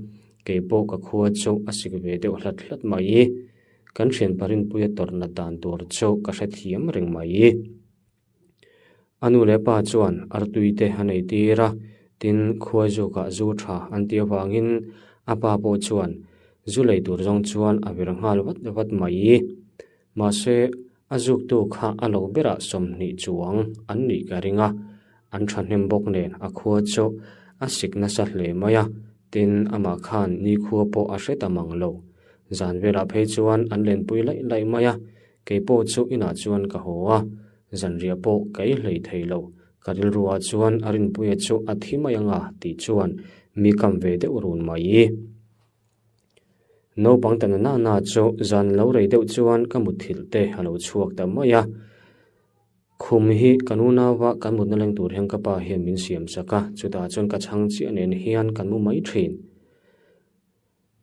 kei pawh ka khua chu a sik ve deuh hlat hlat mai. Kan thian Parinpuia tawrh nat dan tur chu ka hrethiam reng mai. A nu leh pa chuan artui te a nei tir a, tin khuai zukah zu tha an tih avangin a pa pawh chuan zu lei tur zawng chuan a vir nghal vat vat mai. Mahse, a zuktu kha a lo berah 20 chuang an nih ka ring a, an thahnem bawk nen a khua chu a sik nasa hle mai a, tin amah khan nikhua pawh a hre ta mang lo. Zan velah phei chuan an lenpui laih laih mai a, kei pawh chu inah chuan ka haw a, zanriah pawh ka ei hlei thei lo. Ka rilruah chuan a rinpuia chu a thi mai anga tih chuan mi kam ve deuh run mai. Naupang ta na na chu zan lo rei deuh chuan ka mutthilh te a lo chhuak ta mai a. Khum hi ka nu nauva kan mutna leng tur hian ka pa hian min siam sak a, chutah chuan ka chhang chiah nen hian kan mu mai thin.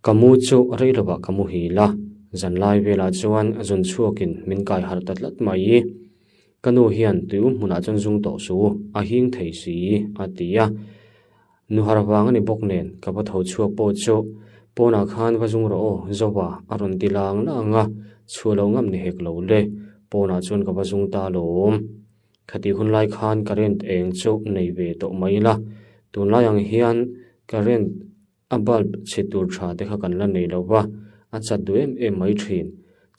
Ka mu chu rei lovah ka muhil a, zan lai velah chuan zun chhuakin min kai harh ta tlat mai. Ka nu hian tuium hmunah chuan zung tawh suh u, a hing thei si a ti a. Nu har vang a ni bawk nen ka va tho chhuak pawh chu pawnah khan va zung rawh aw Zoa a rawn ti lang lang a, chhuah lo ngam ni hek lo le, pawnah chuan ka va zung ta alawm. Khatih hun lai khan current eng chu nei ve tawh mai ila, tunlai ang hian current a bulb chhe tur tha te kha kan la nei lo va, a chat duh em em mai thin.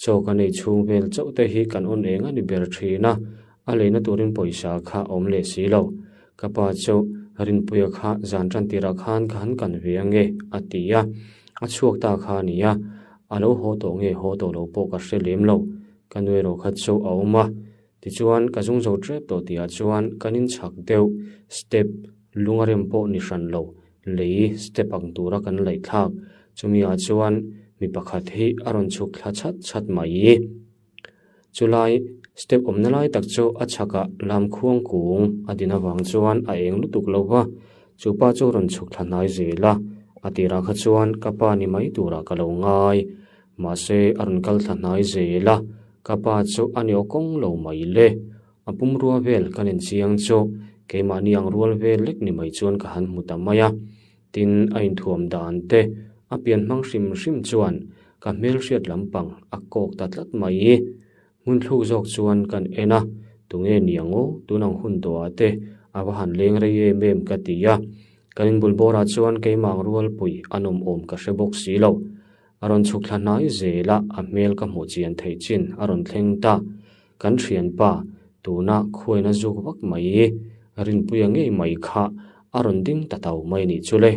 Chaw ka nei chhung vel chauh te hi kan on eng a ni ber thin a, a leina turin pawisa kha a awm leh si lo. Ka pa chu Rinpuia kha zan tan tirah khan ka han kan ve ange a ti a, a chhuak ta kha a ni a, a lo haw tawh nge haw tawh lo pawh ka hre lem lo. Ka nu erawh kha chu a awm a. Tichuan, ka zung zo tep tawh tihah chuan kan inchhak deuh step lunga rem pawh ni hran lo, lei step ang tura kan laih thlak. Chumi ah chuan mi pakhat hi a rawn chhuk thla chhat chhat mai. Chulai step awmna lai tak chu a chhakah lamkhuang kung a din avang chuan a eng lutuk lo va, chu pa chu rawn chhuk thla hnai zel a, a tirah kha chuan ka pa ni mai turah ka lo ngai. Mahse a rawn kal thla hnai zel a, ka pa chu a ni aw kawng lo mai le. A pumrua vel ka nen chiang chu keimahni ang rual vel lek ni mai chuan ka han hmu ta mai a. Tin, a inthuam dan te, a pian hmang hrim hrim chuan ka hmelhriat lampang a kawk ta tlat mai. Hmun thluk zawk chuan kan en a, tunge ni ang aw, tun ang hun tawhah te a va han leng rei em em ka ti a. Kan inbul bawrah chuan keimah ang rualpui a nawm awm ka hre bawk si lo. A rawn chhuk thla hnai zel a, a hmel ka hmuh chian theih chin a rawn thleng ta. Kan thianpa, tuna khuaina zuk vak mai, Rinpuia ngei mai kha a rawn ding ta tau mai nih chu le.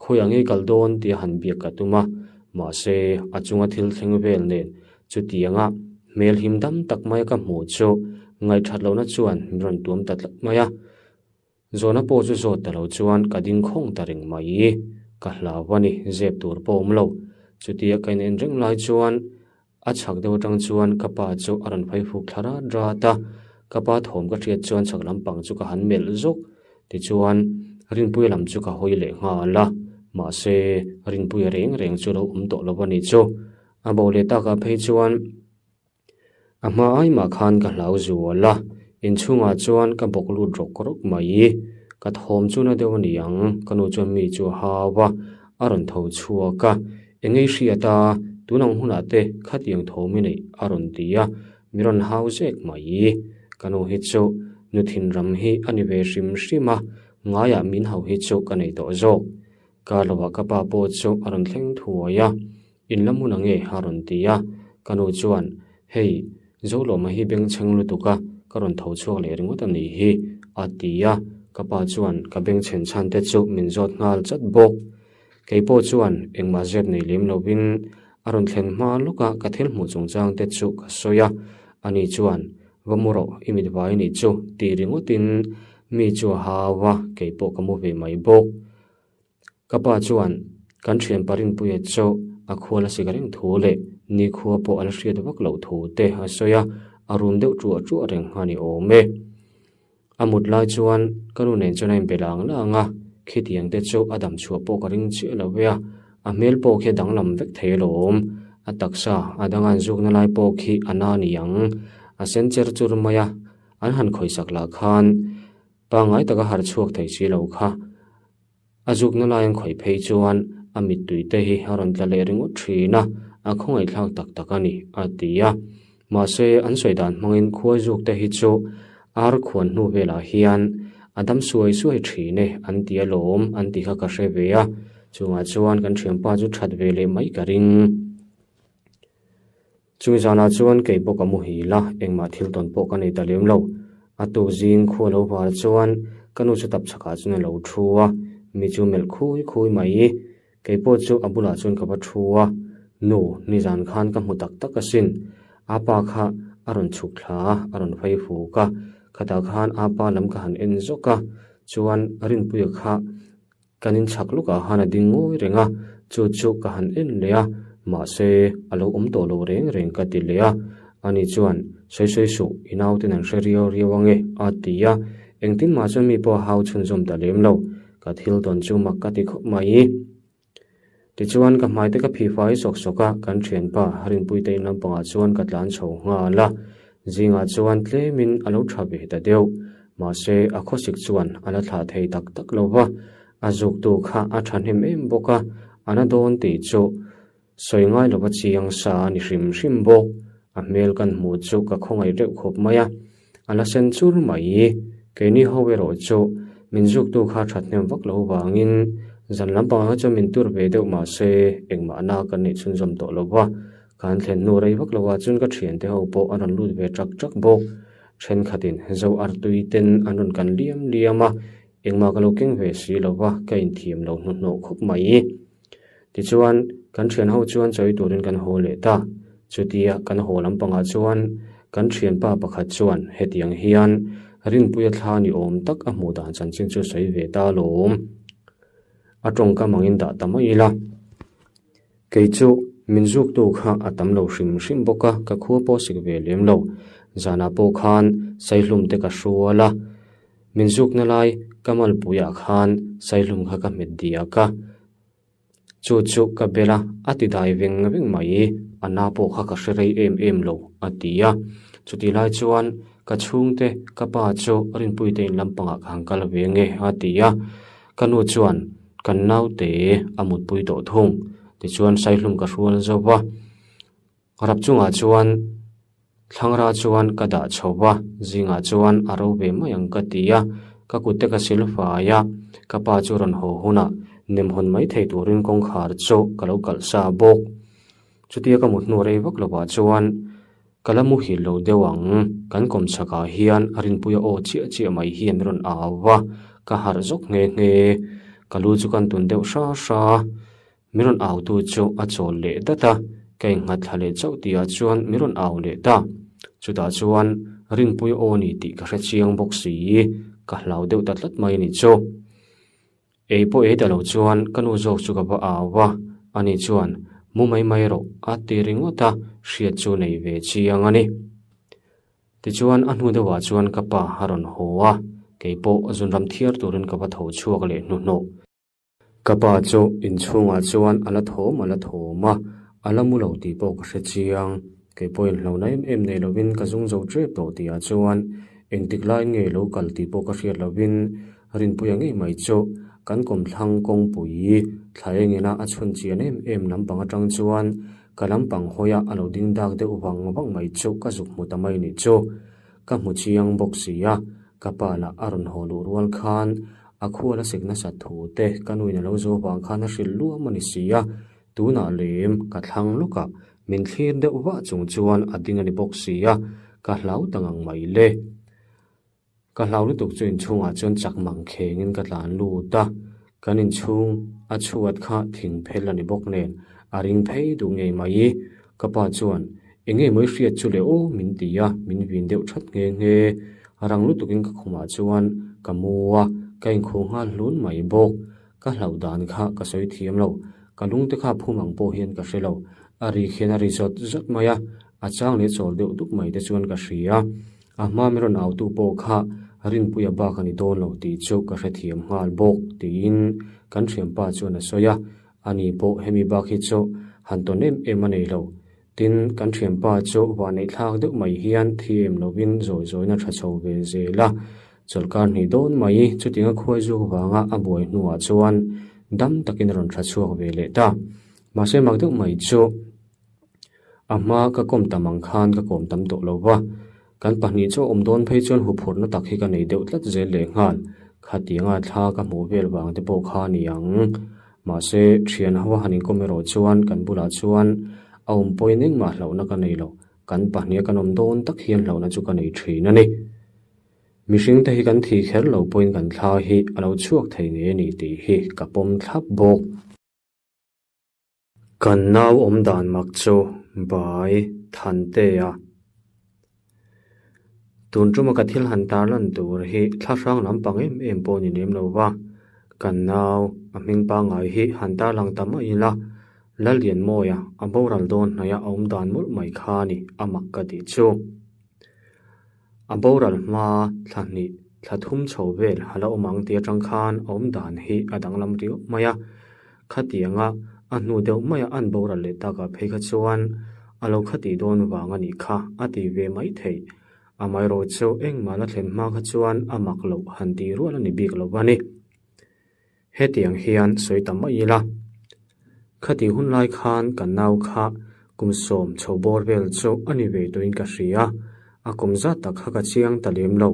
Khawiah ngei kal dawn tia han biak ka tum a, mahse a chunga thil thleng vel nen chutianga hmel him dam tak maia ka hmuh chu ngaihthat lohna chuan min rawn tuam ta tlat mai a. Zawhna pawh chu zawt ta lo chuan ka ding khawng ta reng mai. Ka hlau a ni, zep tur pawh awm lo. Chutia ka inen reng lai chuan a chhak deuh atang chuan ka pa chu a rawn phei fuk thla rat rat a. Ka pa thawm ka hriat chuan chhak lampang chu ka han melh zawk. Tichuan, Rinpuia lam chu ka hawi leh nghal a. Mahse, Rinpuia reng reng chu lo awm tawh lo a nih chu. A bo leh takah phei chuan A hma ai mah khan ka hlau zual a, inchhungah chuan ka bawk lut rawk rawk mai. Ka thawm chu na deuh a ni ang, ka nu chuan mi chu a hau a, a rawn tho chhuak a. Eng ei hriat a, tun ang hunah te khatiang thawm i neih a rawn ti a, mi rawn hau zek mai. Ka nu hi chu nu thinram hi a ni ve hrim hrim a, ngaiah min hau hi chu ka nei tawh zawk. Kar lovah ka pa pawh chu a rawn thleng thuai a, In la hmun ange a rawn ti a, ka nu chuan, Hei, Zolawma hi bengchheng lutuk a, ka rawn tho chhuak leh ringawt a nih hi, a ti a, ka pa chuan ka bengchhen chhan te chu min zawt nghal chat bawk. Kei pawh chuan engmah zep nei lem lovin a rawn thlen hma lawka ka thil hmuh chungchang te chu ka sawi a, ani chuan, Va mu rawh, i mit vai nih chu, ti ringawtin mi chu a hau a, kei pawh ka mu ve mai bawk. Ka pa chuan kan thian Parinpuia chu a khual a sik reng thu leh nikhua pawh a la hriat vak loh thu te a sawi a, a rum deuh ṭuah ṭuah reng a ni awm e. A mut lai chuan ka nu nen chuan a inbe lang lang a, khitiang te chu a dam chhuah pawh ka ring chiah lo ve a, a hmel pawh khi a danglam vek thei alawm. A taksa a dang an zukna lai pawh khi a na ni ang, a sen cher chur mai a, an han khawisak lah khan pangngai taka harh chhuak thei si lo kha. A zukna lai an khawih phei chuan a mittui te hi a rawn tla leh ringawt thin a, a khawngaihthlak tak tak a ni, a ti a. Mahse, an sawi dan hmangin khuai zuk te hi chu ar khuan hnu velah hian a dam suai suai thin e an ti alawm an ti kha ka hre ve a, chungah chuan kan thianpa chu that ve leh mai ka ring. Chumi zanah chuan kei pawh ka muhil a, engmah thil tawn pawh ka nei ta lem lo. A tuk zing khua lo var chuan ka nu chu tap chhakah chuan a lo thu a, mi chu melh khui khui mai. Kei pawh chu a bulah chuan ka va thu a, Nu, nizan khan ka hmu tak tak asin. A pa kha a rawn chhuk thla a, a rawn phei fuk a. Khatah khan a pa lam ka han en zawk a, chuan Rinpuia kha Kan inchhak lukah khan a ding ngawi reng a, chu chu ka han en leh a, mahse a lo awm tawh lo reng reng ka ti leh a. Ani chuan, Sawi sawi suh, i nauten an hre riau riau ange, a ti a. Engtin mah chuan mi pawh a hau chhunzawm ta lem lo. Ka thil tawn chu mak ka ti khawp mai. Tichuan ka hmai te ka phi fai sawk sawk a, kan thianpa Rinpuite in lampangah chuan ka tlan chho nghal a. Zingah chuan tlemin a lo tha ve ta deuh. Mahse, a khawsik chuan a la thlah thei tak tak lo va, a zuktu kha a thahnem em bawk a, a na dawn tih chu sawi ngai lova chiang sa a ni hrim hrim bawk. A hmel kan hmuh chu ka khawngaih reuh khawp mai a, a la sen chur mai. Keini ho erawh chu min zuktu kha thathnem vak lo vangin zan lampangah kha chuan min tur ve deuh mahse engmah na kan neih chhunzawm tawh lo va, Kan thlen hnu rei vak lo ah chuan ka thiante ho pawh an rawn lut ve ṭak ṭak bawk. Thenkhatin zo artui ten an rawn kan liam liam a, engmah ka lo keng ve si lo va, ka inthiam lo hnuhnawh khawp mai. Tichuan, kan thian ho chuan chawi turin kan haw leh ta. Chutia kan haw lampangah chuan Kan thianpa pakhat chuan hetiang hian Rinpuia thla ni awm tak a hmuh dan chanchin chu sawi ve ta alawm. A tawngkam angin dah ta mai ila. Kei chu min zuktu kha a tam lo hrim hrim bawk a, ka khua pawh sik ve lem lo. Zanah pawh khan saihlum te ka hrual a, min zukna lai ka malpuiah khan saihlum kha ka hmet diak a. Chu chu ka bel a, a ti dai veng veng mai, a na pawh kha ka hre rei em em lo, a ti a. Chutih lai chuan ka chhungte ka pa chu Rinpuite in lampangah ka han kal ve nge, a ti a. Ka nu chuan kan naute a mutpui tawh thung, tichuan Saihlum ka hrual zo va. Rap chungah chuan thlangra chuan ka dah chho va, zingah chuan a ro ve mai ang ka ti a, ka kutte ka sil fai a, ka pa chu rawn haw hunah nem hawn mai thei turin kawngkhar chu ka lo kalh sa bawk. Chutia ka mut hnu rei vak lovah chuan ka la muhil lo deuh ang, kan kawmchhakah hian a rinpuia aw chiah chiah mai hian rawn au va, ka harh zawk nghe nghe, ka lu chu kan tun deuh hra hra. Mi rawn au tu chu a chawl leh dat a, ka innghat thla leh chauh tihah chuan mi rawn au leh ta. Chutah chuan Rinpuii aw ni tih ka hre chiang bawk si, ka hlau deuh ta tlat mai a nih chu. Ei pawh ei ta lo chuan ka nu zawk chu ka va au a, ani chuan mu mai mai rawh a ti ringawt a, hriat chu nei ve chiang a ni. Tichuan a hnu deuhah chuan ka pa a rawn haw a, kei pawh zunram thiar turin ka va tho chhuak leh hnuhnawh. Ka pa chu inchhungah chuan a la thawm a la thawm a, a la mu lo tih pawh ka hre chiang. Kei pawhin hlauhna em em nei lovin ka zung zo ṭep tawh tihah chuan engtik laiin nge lo kal tih pawh ka hriat lovin Rinpuia ngei mai chu kan kawmthlang kawngpui thla engina a chhun chian em em lampang aṭang chuan ka lampang hawia a lo ding dak deuh vang vang mai chu ka zuk hmu ta mai nih chu. Ka hmu chiang bawk si a, ka pa lah a rawn haw luh rual khan A khual a sik nasat thu te ka nuin a lo zo vang khan a hrilh luam a ni si a, tunah lem ka thlang lawkah min thlir deuh vah chung chuan a ding a ni bawk si a, ka hlau ta ngang mai le. Ka hlau lutuk chu inchhungah chuan chak mang khengin ka tlan lut a, kan inchhung a chhuat kha thing phel a ni bawk nen a ring phei duh ngei mai. Ka pa chuan eng nge mawi hriat chu le aw min ti a, min vin deuh that nghe nghe. Rang lutukin ka khumah chuan ka mu a, ka inkhuh nghal hlun mai bawk. Ka hlauh dan kha ka sawi thiam lo, ka lungte kha phum ang pawh hian ka hre lo. A ri khian a ri zawt zawt mai a, a chang leh chawl deuh dup mai te chuan ka hria. A hma mi rawn autu pawh kha Rinpuia bak a ni dawn lo tih chu ka hrethiam nghal bawk tiin kan thianpa chuan a sawi a. Ani pawh hemi bak hi chu han tawn em em a nei lo. Tin, kan thianpa chu vah neih thlak deuh mai hian thi em lovin zawi zawina tha chho ve zel a. Chawlhkar hnih dawn mai chutinga khuai zuk vanga a buai hnuah chuan dam takin a rawn tha chhuak ve leh ta. Mahse mak deuh mai chu a hma ka kawm tam ang khan ka kawm tam tawh lo va. Kan pahnih chu a awm dawn phei chuan huphurhna tak hi ka nei deuh tlat zel leh nghal. Khatianga thla ka hmuh vel vang te pawh kha a ni ang. Mahse, thian ho a han inkawm erawh chuan kan bulah chuan a awm pawhin engmah hlauhna ka nei lo. Kan pahniha kan awm dawn tak hian hlauhna chu ka nei thin a ni. Mihring te hi kan thih kher lo pawhin kan thla hi a lo chhuak thei ngei a ni tih hi ka pawm thlap bawk. Kan nau awm dan mak chu Bai Thantea. Tun tuma ka thil han tarlan tur hi thla hrang lampang em em pawh ni lem lo va, kan nau a hming pangngai hi han tarlang ta mai ila, Lallianmawia a boral dawn hnaih a awm dan mawlh mai kha a ni a mak ka tih chu. A boral hma thla hnih thla thum chho vel a la awm ang tih atang khan a awm dan hi a danglam riau mai a. Khatianga a hnu deuh maia an boral leh takah phei kha chuan a lo khatih dawn vang a nih kha a ti ve mai theih. Amaherawh chu engmah la thlen hma kha chuan a mak loh han tih rual a ni bik lo a ni. Hetiang hian sawi ta mai ila, khatih hun lai khan kan nau kha kum sawm chho bawr vel chu a ni ve tuin ka hria, a kum zat tak kha ka chiang ta lem lo.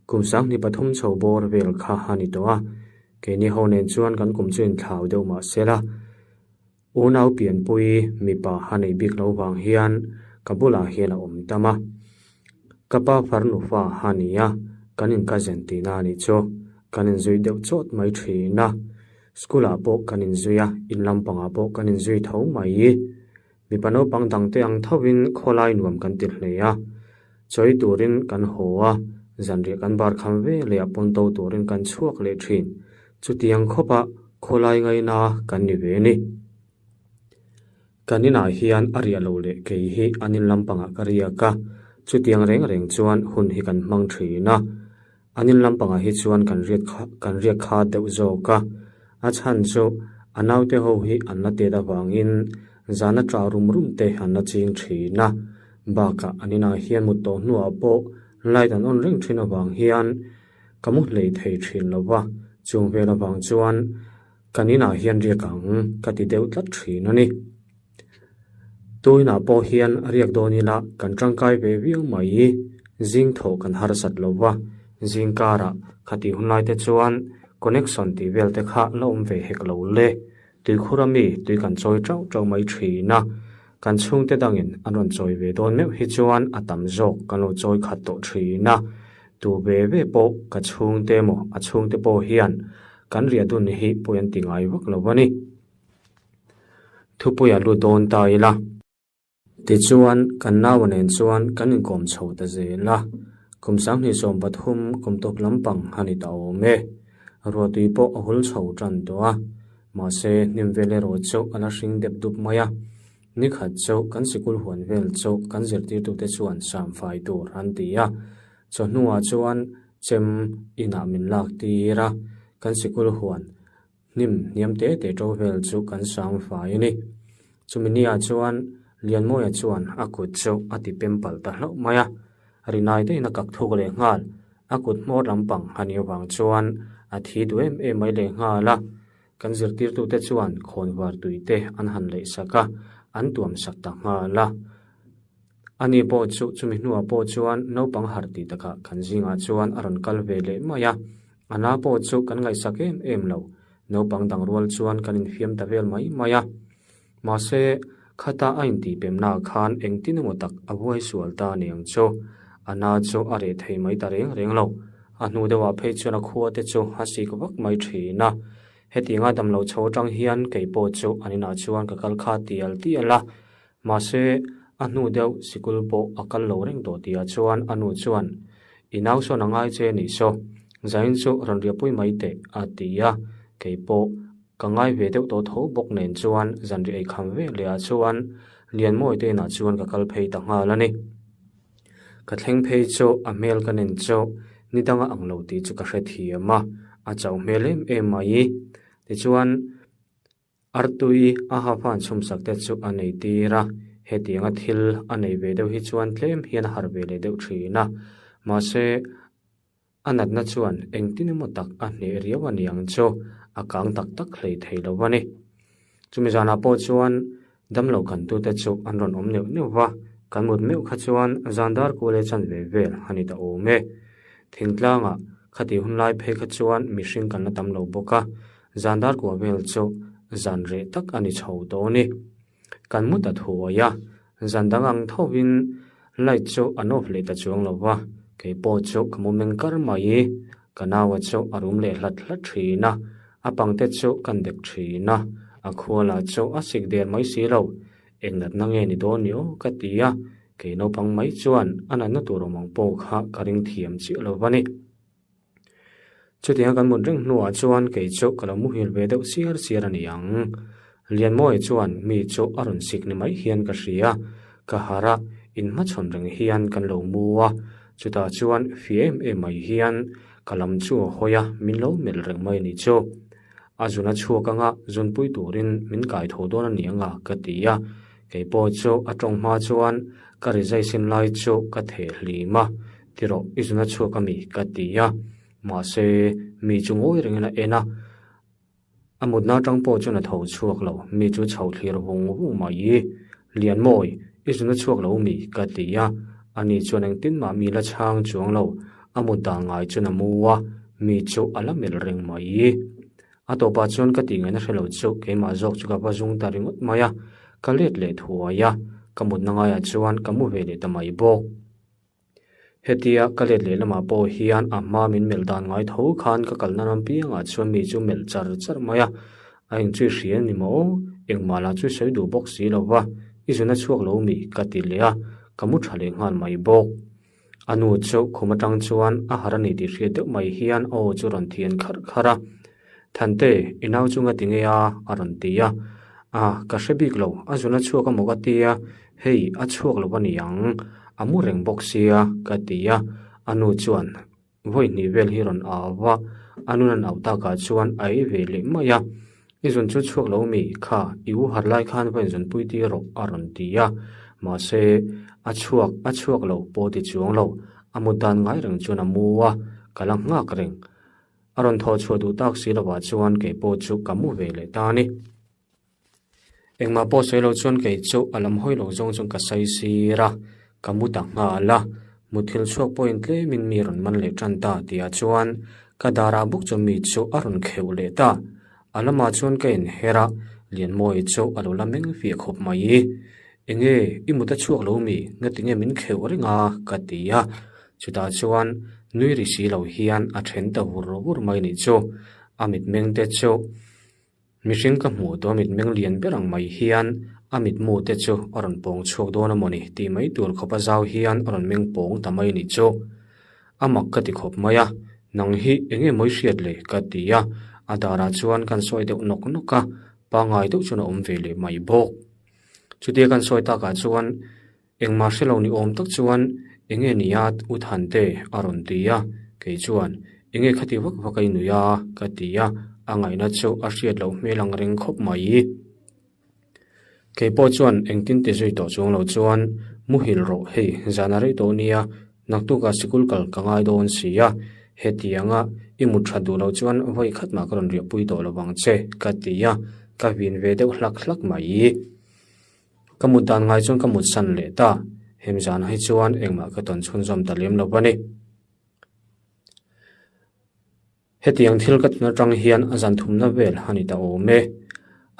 Kum sanghnih pathum chho bawr vel kha a ni tawh a, keini ho nen chuan kan kum chu inthlau deuh mah se la, unau pianpui mipa a nei bik lo vang hian ka bulah hian a awm tam a. Ka pa farnu fa a ni a, kan inkazen tihna a nih chu. Kan inzui deuh chawt mai thin a, school ah pawh kan inzui a, in lampangah pawh kan inzui tho mai. Mipa naupang dangte ang thovin khawlai nuam kan ti hle a. Chawi turin kan haw a, zanriah kan bar kham ve leh a pawn to turin kan chhuak leh thin. Chutiang khawpa khawlai ngaina kan ni ve a ni. Kan inah hian a riah lo leh kei hi an in lampangah ka riak a, chutiang reng reng chuan hun hi kan hmang thin a. An in lampangah hi chuan kan riat kha kan riak kha deuh zawk a, a chhan chu a naute ho hi an la tet avangin zana ṭah rum rum te an la ching thin a, bakah an inah hian mut tawh hnuah pawh light an on reng thin avang hian ka mu hlei thei thin lo va, chung vel avang chuan kan inah hian riak ang ka ti deuh tlat thin a ni. Tuinah pawh hian riak dawn ila kan tangkai ve viau mai. Zing thawh kan harsat lo va, zing karah khatih hun lai te chuan connection tih vel te kha la awm ve hek lo le. Tuikhur ami tui kan chawi tauh tauh mai thin a, kan chhungte dangin an rawn chawi ve dawn meuh hi chuan a tam zawk kan lo chawi khat tawh thin a. Tu ve ve pawh ka chhungte emaw a chhungte pawh hian kan riah dun hi pawi an ti ngai vak lo a ni. Thupuia lut dawn ta ila. Tichuan, kan naua nen chuan kan inkawm chho ta zel a, kum 2013 kum tawp lampang a ni ta awm e. Ruahtui pawh a hul chho tan tawh a, mahse hnim vel erawh chu a la hring dep dup mai a. Nikhat chu kan sikul huan vel chu kan zirtirtute chuan sam fai tur an ti a, chawhnuah chuan chem inah min lak tir a, kan sikul huan Hnim hniam te te to vel chu kan sang fai a ni. Chumi nia chuan Lianmawia chuan a kut chu a ti pem palh ta hlauh mai a, rinai daihin a kak thuk leh nghal. A kut hmawr lampang a nih avang chuan a thi duh em em mai leh nghal a. Kan zirtirtute chuan khawnvar tui te an han leih sak a, an tuam sak ta nghal a. Ani pawh chu chumi hnuah pawh chuan naupang harh tih takah kan zingah chuan a rawn kal ve leh mai a. A na pawh chu kan ngaihsak em em lo, naupang dang rual chuan kan infiam ta vel mai mai a. Mahse, khata a intihpemnaah khan engtin emaw tak a buai sual ta a ni ang chu. A na chu a reh thei mai ta reng reng lo. A hnu deuhah phei chuan a khua te chu a sik vak mai thin a. Hetianga damlo chho atang hian kei pawh chu an inah chuan ka kal kha tial tial a. Mahse, a hnu deuh sikul pawh a kal lo reng tawh tihah chuan a nu chuan, I nau sawn a ngai che nih saw, Zain chu rawn riahpui mai teh, a ti a. Kei pawh ka ngai ve deuh tawh tho bawk nen chuan zanriah ei kham ve leh ah chuan Lianmawi te inah chuan ka kal phei ta nghal a ni. Ka thleng phei chu a hmel ka nen chu ni danga ang lo tih chu ka hrethiam a, a chauh hmel em em mai. Tichuan, Artui a ha fan chhumsak te chu a nei tir a, hetianga thil a nei ve deuh hi chuan tlem hian a harh ve leh deuh thin a. Mahse, a natna chuan engtin emaw tak a hneh riau a ni ang chu, a kang tak tak hlei thei lo a ni. Chumi zanah pawh chuan damlo kantute chu an rawn awm neuh neuh va, kan mut meuh kha chuan zan dar kual e chanve vel a ni ta awm e. Thingtlangah khatih hun lai phei kha chuan mihring kan la tam lo bawk a, Zan dar kua vel chu zan reh tak a ni chho tawh a ni. Kan mu ta thuai a, zan dang ang thovin light chu an off leh ta chuang lo va, kei pawh chu ka mu meng kar mai. Ka naua chu a rum leh hlat hlat thin a, a pangte chu kan dek thin a, a khualah chu a sik der mai si lo. Eng natna nge ni dawn ni aw ka ti a, kei naupang mai chuan a natna tur awm ang pawh kha ka ring thiam chiah lo va ni. Chutianga kan mut reng hnuah chuan kei chu ka lo muhil ve deuh siar siar a ni ang. Lianmawia chuan mi chu a rawn sik ni mai hian ka hria. Ka harh a, inhmachhawn reng hian kan lo mu a. Chutah chuan fih em em mai hian ka lam chu a hawi a, min lo melh reng mai a ni chu. A zun a chhuak anga zunpui turin min kai tho dawn a ni anga ka ti a. Kei pawh chu a tawng hma chuan ka rizai sin lai chu ka theh hlim a. Ti rawh, i zuna chhuak a mi? ka ti a. Mahse, mi chu ngawi rengin a en a. A mutna atang pawh chuan a tho chhuak lo, mi chu chho thlir vung vung mai. Lianmawi, i zuna chhuak lo mi? ka ti a. Ani chuan engtin mah mi la chhang chuang lo, a mut dan ngai chuan a mu a, mi chu a la melh reng mai. A tawpah chuan ka tih ngaihna hre lo chu keimah zawk chu ka va zung ta ringawt mai a, ka let leh thuai a, ka mutna ngaiah chuan ka mu ve leh ta mai bawk. Hetia ka let leh lamah pawh hian a hma min melh dan ngai tho khan ka kalna ram piangah chuan mi chu melh char char mai a, a inchhui hria ni maw? Engmah lah chu sawi duh bawk si lo va, i zuna chhuak lo mi? ka ti leh a, ka mu tha leh nghal mai bawk. A nu chu khum atang chuan a harh a ni tih hriat deuh mai hian a aw chu rawn thian kharh kharh a. Thante, i nau chu nga ti nge a? a rawn ti a. A, ka hre bik lo, a zun a chhuak amaw ka ti a, hei a chhuak lo a ni ang, a mu reng bawk sia ka ti a. A nu chuan vawi hnih vel hi rawn au va, a nun an auh takah chuan a ei ve leh mai a. I zun chu chhuak lo mi? Kha, i u har lai khan va inzunpui tir rawh a rawn ti a. Mahse, a chhuak a chhuak lo pawh ti chuang lo, a mut dan ngai reng chuan a mu a, ka la nghak reng. A rawn thawh chhuah duh tak si lovah chuan kei pawh chu ka mu ve leh ta a ni. Engmah pawh sawi lo chuan kei chu a lam hawi lo zawng chuan ka sawi sir a, ka mu ta nghal a. Muthilh chhuak pawhin tlemin mi rawn man leh tan ta tihah chuan ka darah bawk chuan mi chu a rawn kheuh leh ta. A lamah chuan ka inher a, Lianmawii chu a lo la meng fiah khawp mai. Enge i mut a chhuak lo mi? Ngatinge min kheuh reng a? ka ti a. Chutah chuan nui ri si lo hian a then ta vur vur mai nih chu. A mitmeng te chu Mihring ka hmuh tawh a mitmeng lian ber ang mai hian a mitmu te chu a rawn pawng chhuak dawn a mawni tih mai tur khawp a zau hian a rawn meng pawng ta mai nih chu. A mak ka ti khawp mai a, nang hi eng nge mawi hriat le ka ti a, a darah chuan kan sawi deuh nawk nawk a, pangngai deuh chuan a awm ve leh mai bawk. Chutia kan sawi takah chuan Engmah hre lo ni awm tak chuan eng nge nia U Thante a rawn ti a, kei chuan eng nge khati vak vak a i nui a ka ti a, a ngaihna chu a hriat loh hmel ang reng khawp mai. Kei pawh chuan engtin ti zui tawh chuang lo chuan muhil rawh hei zan a rei tawh nia naktukah sikul kal ka ngai dawn si a, hetianga i mut that duh loh chuan vawi khat mah ka rawn riahpui tawh lo vang che ka ti a, ka vin ve deuh hlak hlak mai. Ka mut dan ngai chuan ka mut san leh ta. Hemi zanah hi chuan engmah ka tawn chhunzawm ta lem lo a ni. Hetiang thil ka tun atang hian a zan thumna vel a ni ta awm e.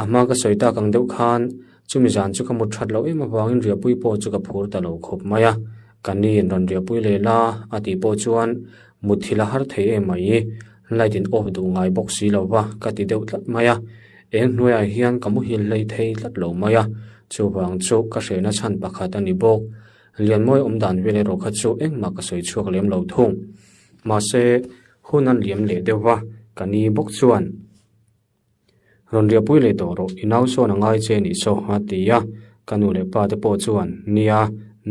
A hma ka sawi tak ang deuh khan chumi zan chu ka mut that loh em avangin riahpui pawh chu ka phur ta lo khawp mai a. Ka ni in rawn riahpui leh la a tih pawh chuan mut thil a har thei em mai. Light in off duh ngai bawk si lo va ka ti deuh tlat mai a. Eng hnuaiah hian ka muhil hlei thei tlat lo mai a, chuvang chu ka hrehna chhan pakhat a ni bawk. Lianmawi awm dan vel erawh kha chu engmah ka sawi chhuak lem lo thung. Mahse, hun an liam leh deuh va, ka ni bawk chuan, Rawn riahpui leh tawh rawh, i nau sawn a ngai che nih saw, a ti a. Ka nu leh pa te pawh chuan, Nia,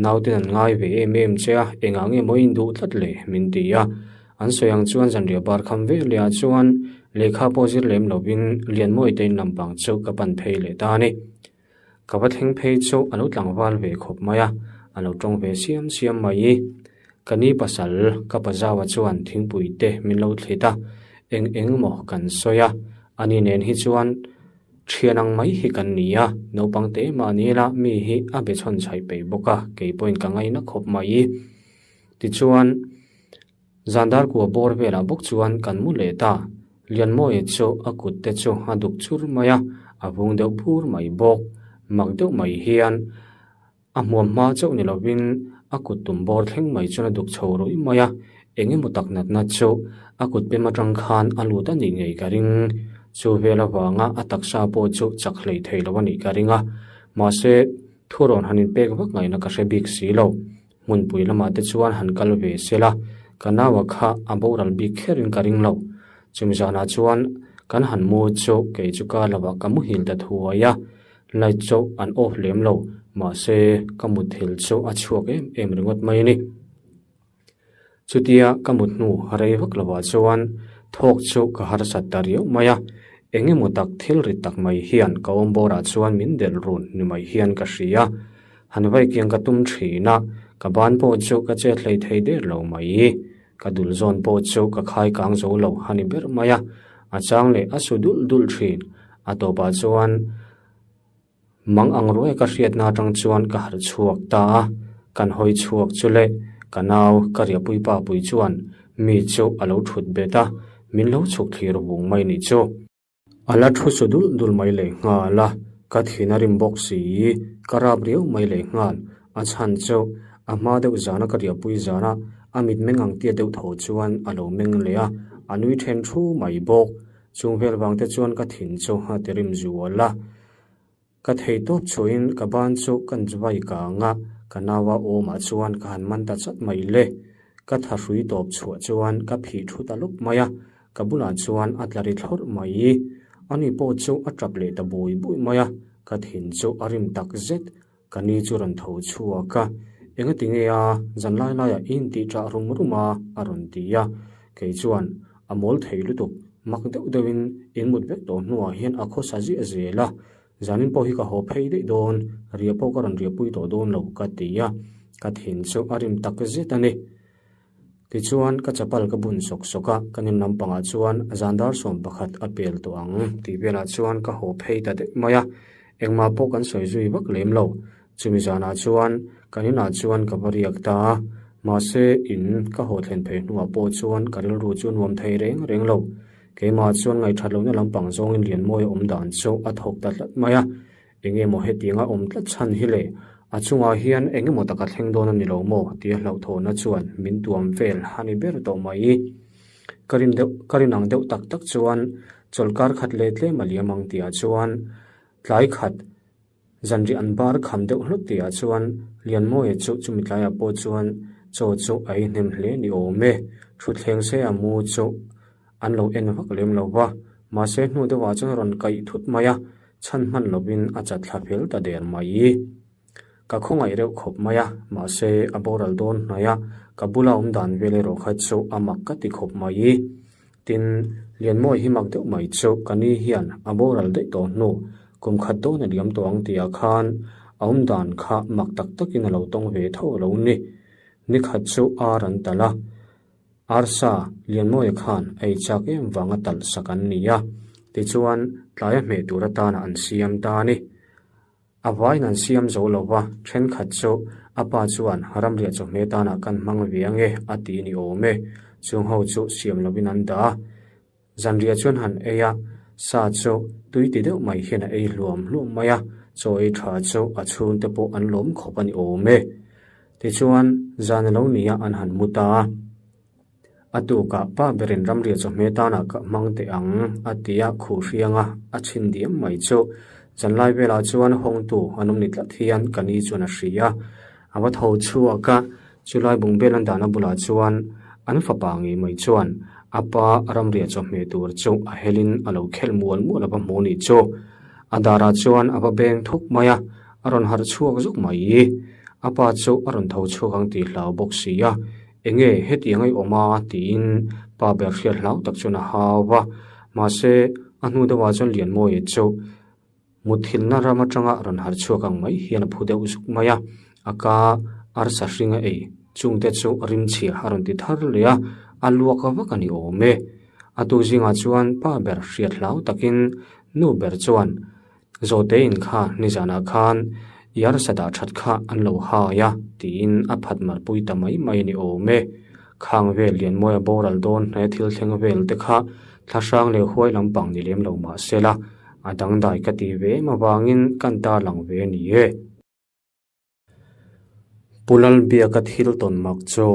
nauten an ngai ve em em che a, engah nge maw in duh tlat le? min ti a. An sawi ang chuan zanriah bar kham ve leh ah chuan lehkha pawh zir lem lovin Lianmawi te in lampang chu ka pan phei leh ta a ni. Ka va thleng phei chu a lo tlangval ve khawp mai a, a lo tawng ve siam siam mai. Ka ni pasal ka pazaua chuan thingpui te min lo thlit a, eng eng maw kan sawi a, ani nen hi chuan thian ang mai hi kan ni a, naupang te mahni la mi hi a be chhawn chhaih peih bawk a, kei pawhin ka ngaina khawp mai. Tichuan. Zandar kua bawr velah bawk chuan kan mu leh ta. Lianmawia chu a kut te chu a duk chur mai a, a vung deuh bur mai bawk. Mak deuh mai hian a hmuam hma chauh ni lovin a kut tum bawr thleng mai chuan a duk chho ruih mai a, eng emaw tak natna chu a kut pem atang khan a lut a nih ngei ka ring. Chu vel avanga a taksa pawh chu chak hlei thei lo a nih ka ring a, mahse thurawn han inpek vak ngaihna ka hre bik si lo. Hmunpui lamah te chuan han kal ve se la, ka naua kha a boral bik kherin ka ring lo. Chumi zanah chuan kan han mu chu kei chu ka lovah ka muhil ta thuai a, light chu an off lem lo, mahse ka muthilh chu a chhuak em em ringawt mai a ni. Chutia ka mut hnu rei vak lovah chuan thawk chu ka harsat ta riau mai a, eng emaw tak thil rit tak mai hian ka awm bawrah chuan min delh run ni mai hian ka hria. Han vai kiang ka tum thin a, ka ban pawh chu ka chet hlei thei der lo mai. Ka dul zawn pawh chu ka khai kang zo lo a ni ber mai a, a chang leh a su dulh dulh thin. A tawpah chuan mang ang ruai ka hriatna atang chuan ka harh chhuak ta a, kan hawi chhuak chu le ka nau ka riahpui pa pui chuan mi chu a lo thut bet a, min lo chhuk thlir vung mai nih chu. A la thu su dul dul mai leh nghal a, ka thin a rim bawk si, ka rap riau mai leh nghal. A chhan chu a hma deuh zana ka riahpui zana a mit meng ang tia deuh tho chuan a lo meng leh a, a nui then thu mai bawk. Chung vel vang te chuan ka thin chu a ti rim zual a. Ka thei tawp chhuahin ka ban chu ka vai kang a, ka naua awmah chuan ka han man ta chat mai le. Ka thahrui tawp chhuah chuan ka phih thu ta lawp mai a, ka bulah chuan a tla ri thlawrh mai. Ani pawh chu a tap leh ta bui bui mai a, ka thin chu a rim tak zet. Ka ni chu rawn tho chhuak a, Engati nge a, zan lai laiah i intih ṭah rum rum a? a rawn ti a. Kei chuan, A mawl thei lutuk, mak deuh deuhin in mut vek tawh hnuah hian a khawsa ziah zel a, Zanin pawh hi ka haw phei daih dawn, riah pawh ka rawn riahpui tawh dawn lo ka ti a, ka thin chu a rim tak zet a ni. Tichuan ka chapal ka bun sawk sawk a, kan in lampangah chuan zan dar 11 a pel tawh ang tih velah chuan ka haw phei ta daih mai a, engmah pawh kan sawi zui vak lem lo. Chumi zanah chuan kan inah chuan ka va riak ta a, mahse in ka haw thlen phei hnuah pawh chuan ka rilru chu nuam thei reng reng lo. Keimah chuan ngaihṭhat lohna lampang zawngin Lianmawia awm dan chu a thawk ta tlat mai a, eng emaw hetianga awm tlat chhan hi le, a chungah hian eng emaw taka thleng dawn a ni lo maw tia hlauhthawhna chuan min tuam vel a ni ber tawh mai. Ka rin deuh, ka rin ang deuh tak tak chuan chawlhkar khat leh tlem a liam ang tihah chuan tlai khat Zanriah an bar kham deuh hlut tihah chuan Lianmawia chu chumi tlaiah pawh chuan chaw chu a ei hnem hle ni awm e. Thutthleng se a mu chu an lo en vak lem lo va, mahse hnu deuhah chuan a rawn kaih thut mai a, chhan hman lovin a chat thla fel ta der mai. Ka khawngaih reuh khawp mai a, mahse a boral dawn hnai a, ka bula awm dan vel erawh kha chu a mak ka ti khawp mai. Tin, Lianmawi hi mak deuh mai chu ka ni hian a boral daih tawh hnu, kum khat dawn a liam tawh ang tihah khan a awm dan kha mak tak takin a lo tawng ve tho a lo ni. Ni khat chu ar an talh a, arsa Lianmawia khan a ei chak em vanga talh sak an ni a, tichuan tlaia hmeh tur atana an siam ta a ni. A vaiin an siam zo lo va, thenkhat chu a pa chuan ramriah chawhmeh tanah kan hmang ve ange a ti ni awm e. Chung ho chu siam lovin an dah a, zanriah chuan han ei a, sa chu tui ti deuh mai hian a ei hluam hluam mai a, chaw ei tha chu a chhungte pawh an lawm khawp a ni awm e. Tichuan, zan a lo nia an han mu ta a. A tukah pa berin ramriah chawhmeh tanah ka hmang teh ang a ti a, khuh hrianga a chhin diam mai chu. Zanlai velah chuan hawngtu an awm ni tlat hian ka ni chuan a hria. A va tho chhuak a, chulai bungbel an dahna bulah chuan an fapa ngei mai chuan a pa ramriah chawhmeh tur chu a helin a lo khelh mual mual a va hmu nih chu. A darah chuan a va beng thuk mai a, a rawn harh chhuak zuk mai. A pa chu a rawn tho chhuak ang tih hlau bawk si a. Enge hetiang a i awm a? tiin pa ber hriat hlau tak chuan a hau va. Mahse, a hnu deuhah chuan Lianmawia chu mutthilhna ram atanga rawn harh chhuak ang mai hian a phu deuh zuk mai a. A ka arsa hring a ei chungte chu rimchhia a rawn ti thar leh a, a luak vak a ni awm e. A tu zingah chuan pa ber hriat hlau takin nu ber chuan Zawhte in kha nizanah khan Yarsa dah that kha an lo hai a tiin a phat marpui ta mai mai a ni awm e. Khang vel Lianmawia boral dawn hnaia thil thleng vel te kha thlahrang leh huai lampang ni lem lo mah sela a dangdai ka ti ve em avangin kan tarlang ve a ni e. Pu Lalbiaka thil tawn mak chu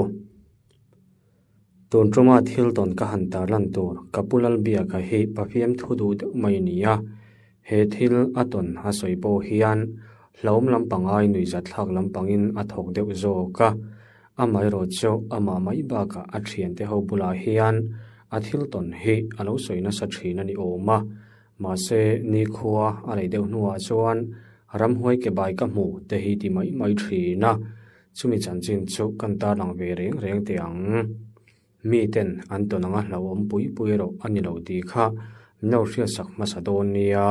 tun tuma thil tawn ka han tarlan tur ka Pu Lalbiaka hi Pathian thu duh deuh mai a ni a, he thil a tawn a sawi pawh hian hlauhawm lampangai nuihzatthlak lampangin a thawk deuh zawk a, amaherawhchu amah mai bakah a thiante ho bulah hian a thil tawn hi a lo sawi nasa thin a ni awm a. Mahse, nikhua a rei deuh hnuah chuan ramhuai ke bai ka hmu te hi ti mai mai thin a, chumi chanchin chu kan tarlang ve reng reng teh ang. Miten an tawn anga hlauhawm pui pui erawh a ni lo tih kha min lo hriatsak hmasa dawn nia.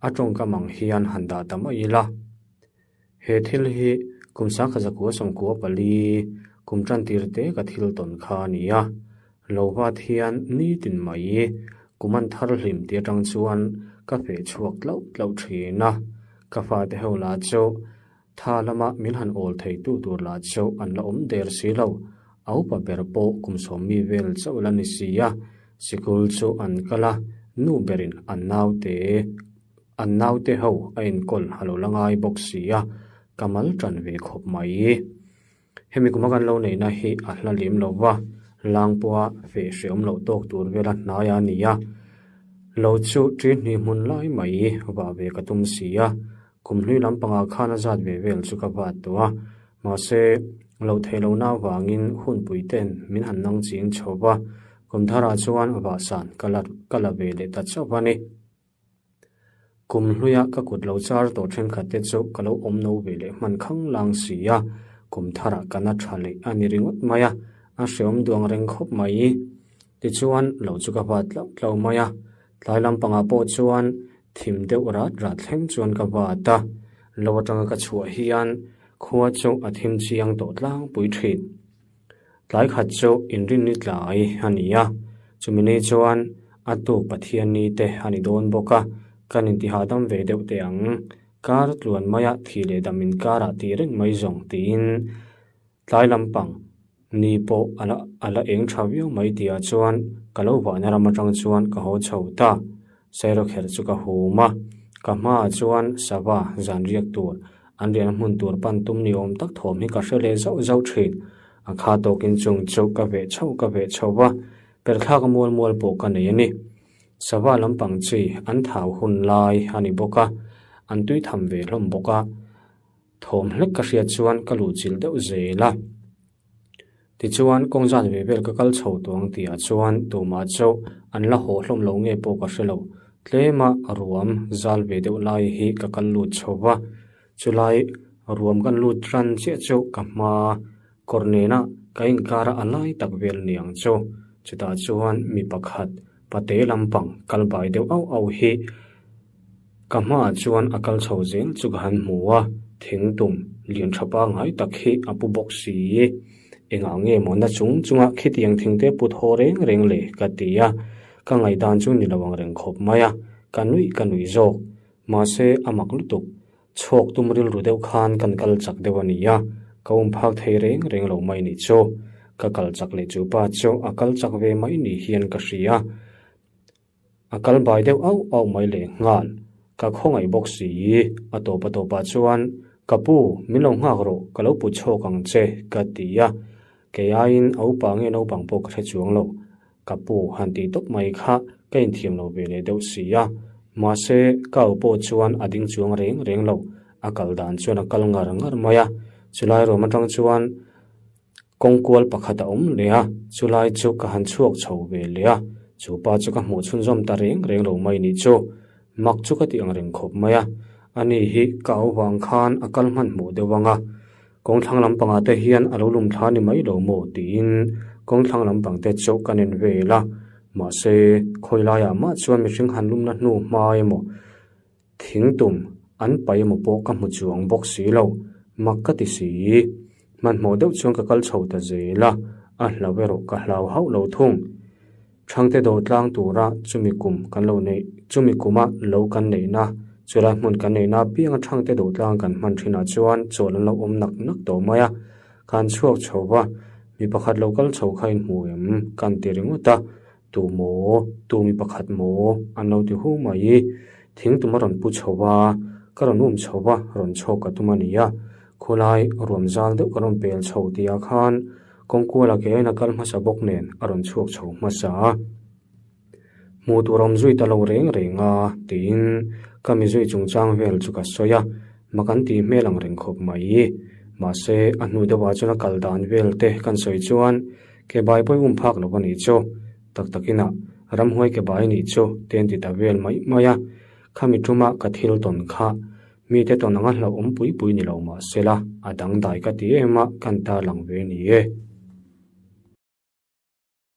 A tawngkam ang hian han dah ta mai ila. He thil hi kum sangkhat zakua sawmkua pali kum tantir te ka thil tawn kha a ni a. Lo vat hian nitin mai kum an thar hlim tih atang chuan ka feh chhuak tlauh tlauh thin a. Ka fate ho lah chu tha lama min han awl thei tu tur lah chu an la awm der si lo. A upa ber pawh kum sawmmi vel chauh la ni si a, sikul chu an kal a, nu berin an naute An naute ho a enkawl a lo la ngai bawk si a, ka mal tan ve khawp mai. Hemi kuma kan lo neihna hi a hla lem lo va, lang pawha feh hreawm loh tawk tur vela hnai a ni a. Lo chu ṭi hnih hmun lai mai vah ve ka tum si a, kum hlui lampangah khan a zat ve vel chu ka vat tawh a, mahse. Loh theih lohna avangin hunpui ten min han nang ching chho va, kum tharah chuan vahsan ka la ka la ve leh ta chauh a ni. Kum hluia ka kut lo char tawh thenkhat te chu ka lo awm no ve leh hman khang lang si a, kum tharah ka na tha leh a ni ringawt mai a, a hreawm duang reng khawp mai. Tichuan lo chu ka vat tlauh tlauh mai a, tlai lampangah pawh chuan thim deuh rat rat thleng chuan ka vat a, lo atanga ka chhuah hian khua chu a thim chiang tawh tlangpui thin. Tlai khat chu inrinni tlai a ni a, chumi ni chuan a tuk Pathianni te a ni dawn bawk a, kan intihahdam ve deuh teh ang. Kar tluan maia thih leh dam inkarah tih reng mai zawng tiin tlai lampang ni pawh a la a la eng tha viau mai tihah chuan ka lo vahna ram atang chuan ka haw chho ta. Sairawkherh chu ka hum a, ka hmaah chuan sava zan riak tur, an riahna hmun tur pan tum ni awm tak thawm hi ka hre leh zauh zauh thin. A kha tawkin chung chu ka veh chhoh ka veh chhoh va, perthlak mual mual pawh ka nei a ni. Sava lampang chi an thau hun lai a ni bawk a, an tui tham ve hlawm bawk a, thawm hlek ka hriat chuan ka luhchilh deuh zel a. Tichuan, kawng zat ve vel ka kal chho tawh ang tihah chuan tumah chu an la haw hlawm lo nge pawh ka hre lo. Tlema ruam zal ve deuh lai hi ka kal lut chho va, chulai ruam kan lut ran chiah chu ka hma kawr nena ka inkara a lai tak vel niang chu. Chutah chuan mi pakhat pate lampang kal bai deuh auh auh hi Ka hmaah chuan a kal chho zel chu ka han hmu a, thingtum lian tha pangngai tak hi a pu bawk si. Engah nge maw na chung chunga khitiang thingte put haw reng reng le ka ti a, ka ngaihdan chu ni lo ang reng khawp mai a, ka nuih ka nuih zawk. Mahse a mak lutuk, chhawk tum rilru deuh khan kan kal chak deuh a ni a, ka um phak thei reng reng lo mai ni chu. Ka kal chak leh chu pa chu a kal chak ve mai ni hian ka hria. A kal bai deuh auh auh mai leh nghal. Ka khawngaih bawk si. A tawp a tawpah chuan, Ka pu, min lo nghak rawh, ka lo put chhawk ang che, ka ti a. Kei aiin a upa nge naupang pawh ka hre chuang lo. Ka pu han tih tawp mai kha ka inthiam lo ve leh deuh si a. Mahse, ka au pawh chuan a ding chuang reng reng lo. A kal dan chuan a kal ngar ngar mai a. Chulai ruam atang chuan Kawngkual pakhat a awm leh a, chulai chu ka han chhuak chho ve leh a, chu pa chu ka hmuh chhunzawm ta reng reng lo mai nih chu. Mak chu ka ti ang reng khawp mai a, ani hi ka au vang khan a kal hmanhmawh deuh ang a, kawngthlang lampangah te hian a lo lum thla ni mai lo maw tiin kawngthlang lampang te chu ka nen vel a, mahse khawi laiah mah chuan mihring han lumna hnu hma emaw Thingtum an pai emaw pawh ka hmu chuang bawk si lo, mak ka ti si. Hmanhmawh deuh chuan ka kal chho ta zel a, a hlau erawh ka hlau hauh lo thung. Thangte do tlang tura chumi kum kan lo neih, chumi kuma lo kan neihna, chulai hmun kan neihna apianga thangte do tlang kan hman thinah chuan chawl an lo awm nak nak tawh mai a, kan chhuak chho va, mi pakhat lo kal chho kha inhmu em kan ti ringawt a, Tu maw? Tu mi pakhat maw? An lo ti hu mai. Thing tum a rawn pu chho a, ka rawn um chho va, rawn chhawk ka tum a ni a. Khawlai ruam zal deuh ka rawn pel chho tihah khan kawngkuala ke ain a kal hmasa bawk nen a rawn chhuak chho hmasa a. Hmuh tur a awm zui ta lo reng reng a, tiin ka mi zui chungchang vel chu ka sawi a, mak an tih hmel ang reng khawp mai. Mahse, a hnu deuhah chuan a kal dan vel te kan sawi chuan Ke bai pawi um phak lo a nih chu, tak takin ah ramhuai ke bai nih chu te an ti ta vel mai mai a, khami tuma ka thil tawn kha mite tawn anga hlauh awm pui pui ni lo mah sela a dangdai ka ti em a kan tarlang ve ni e.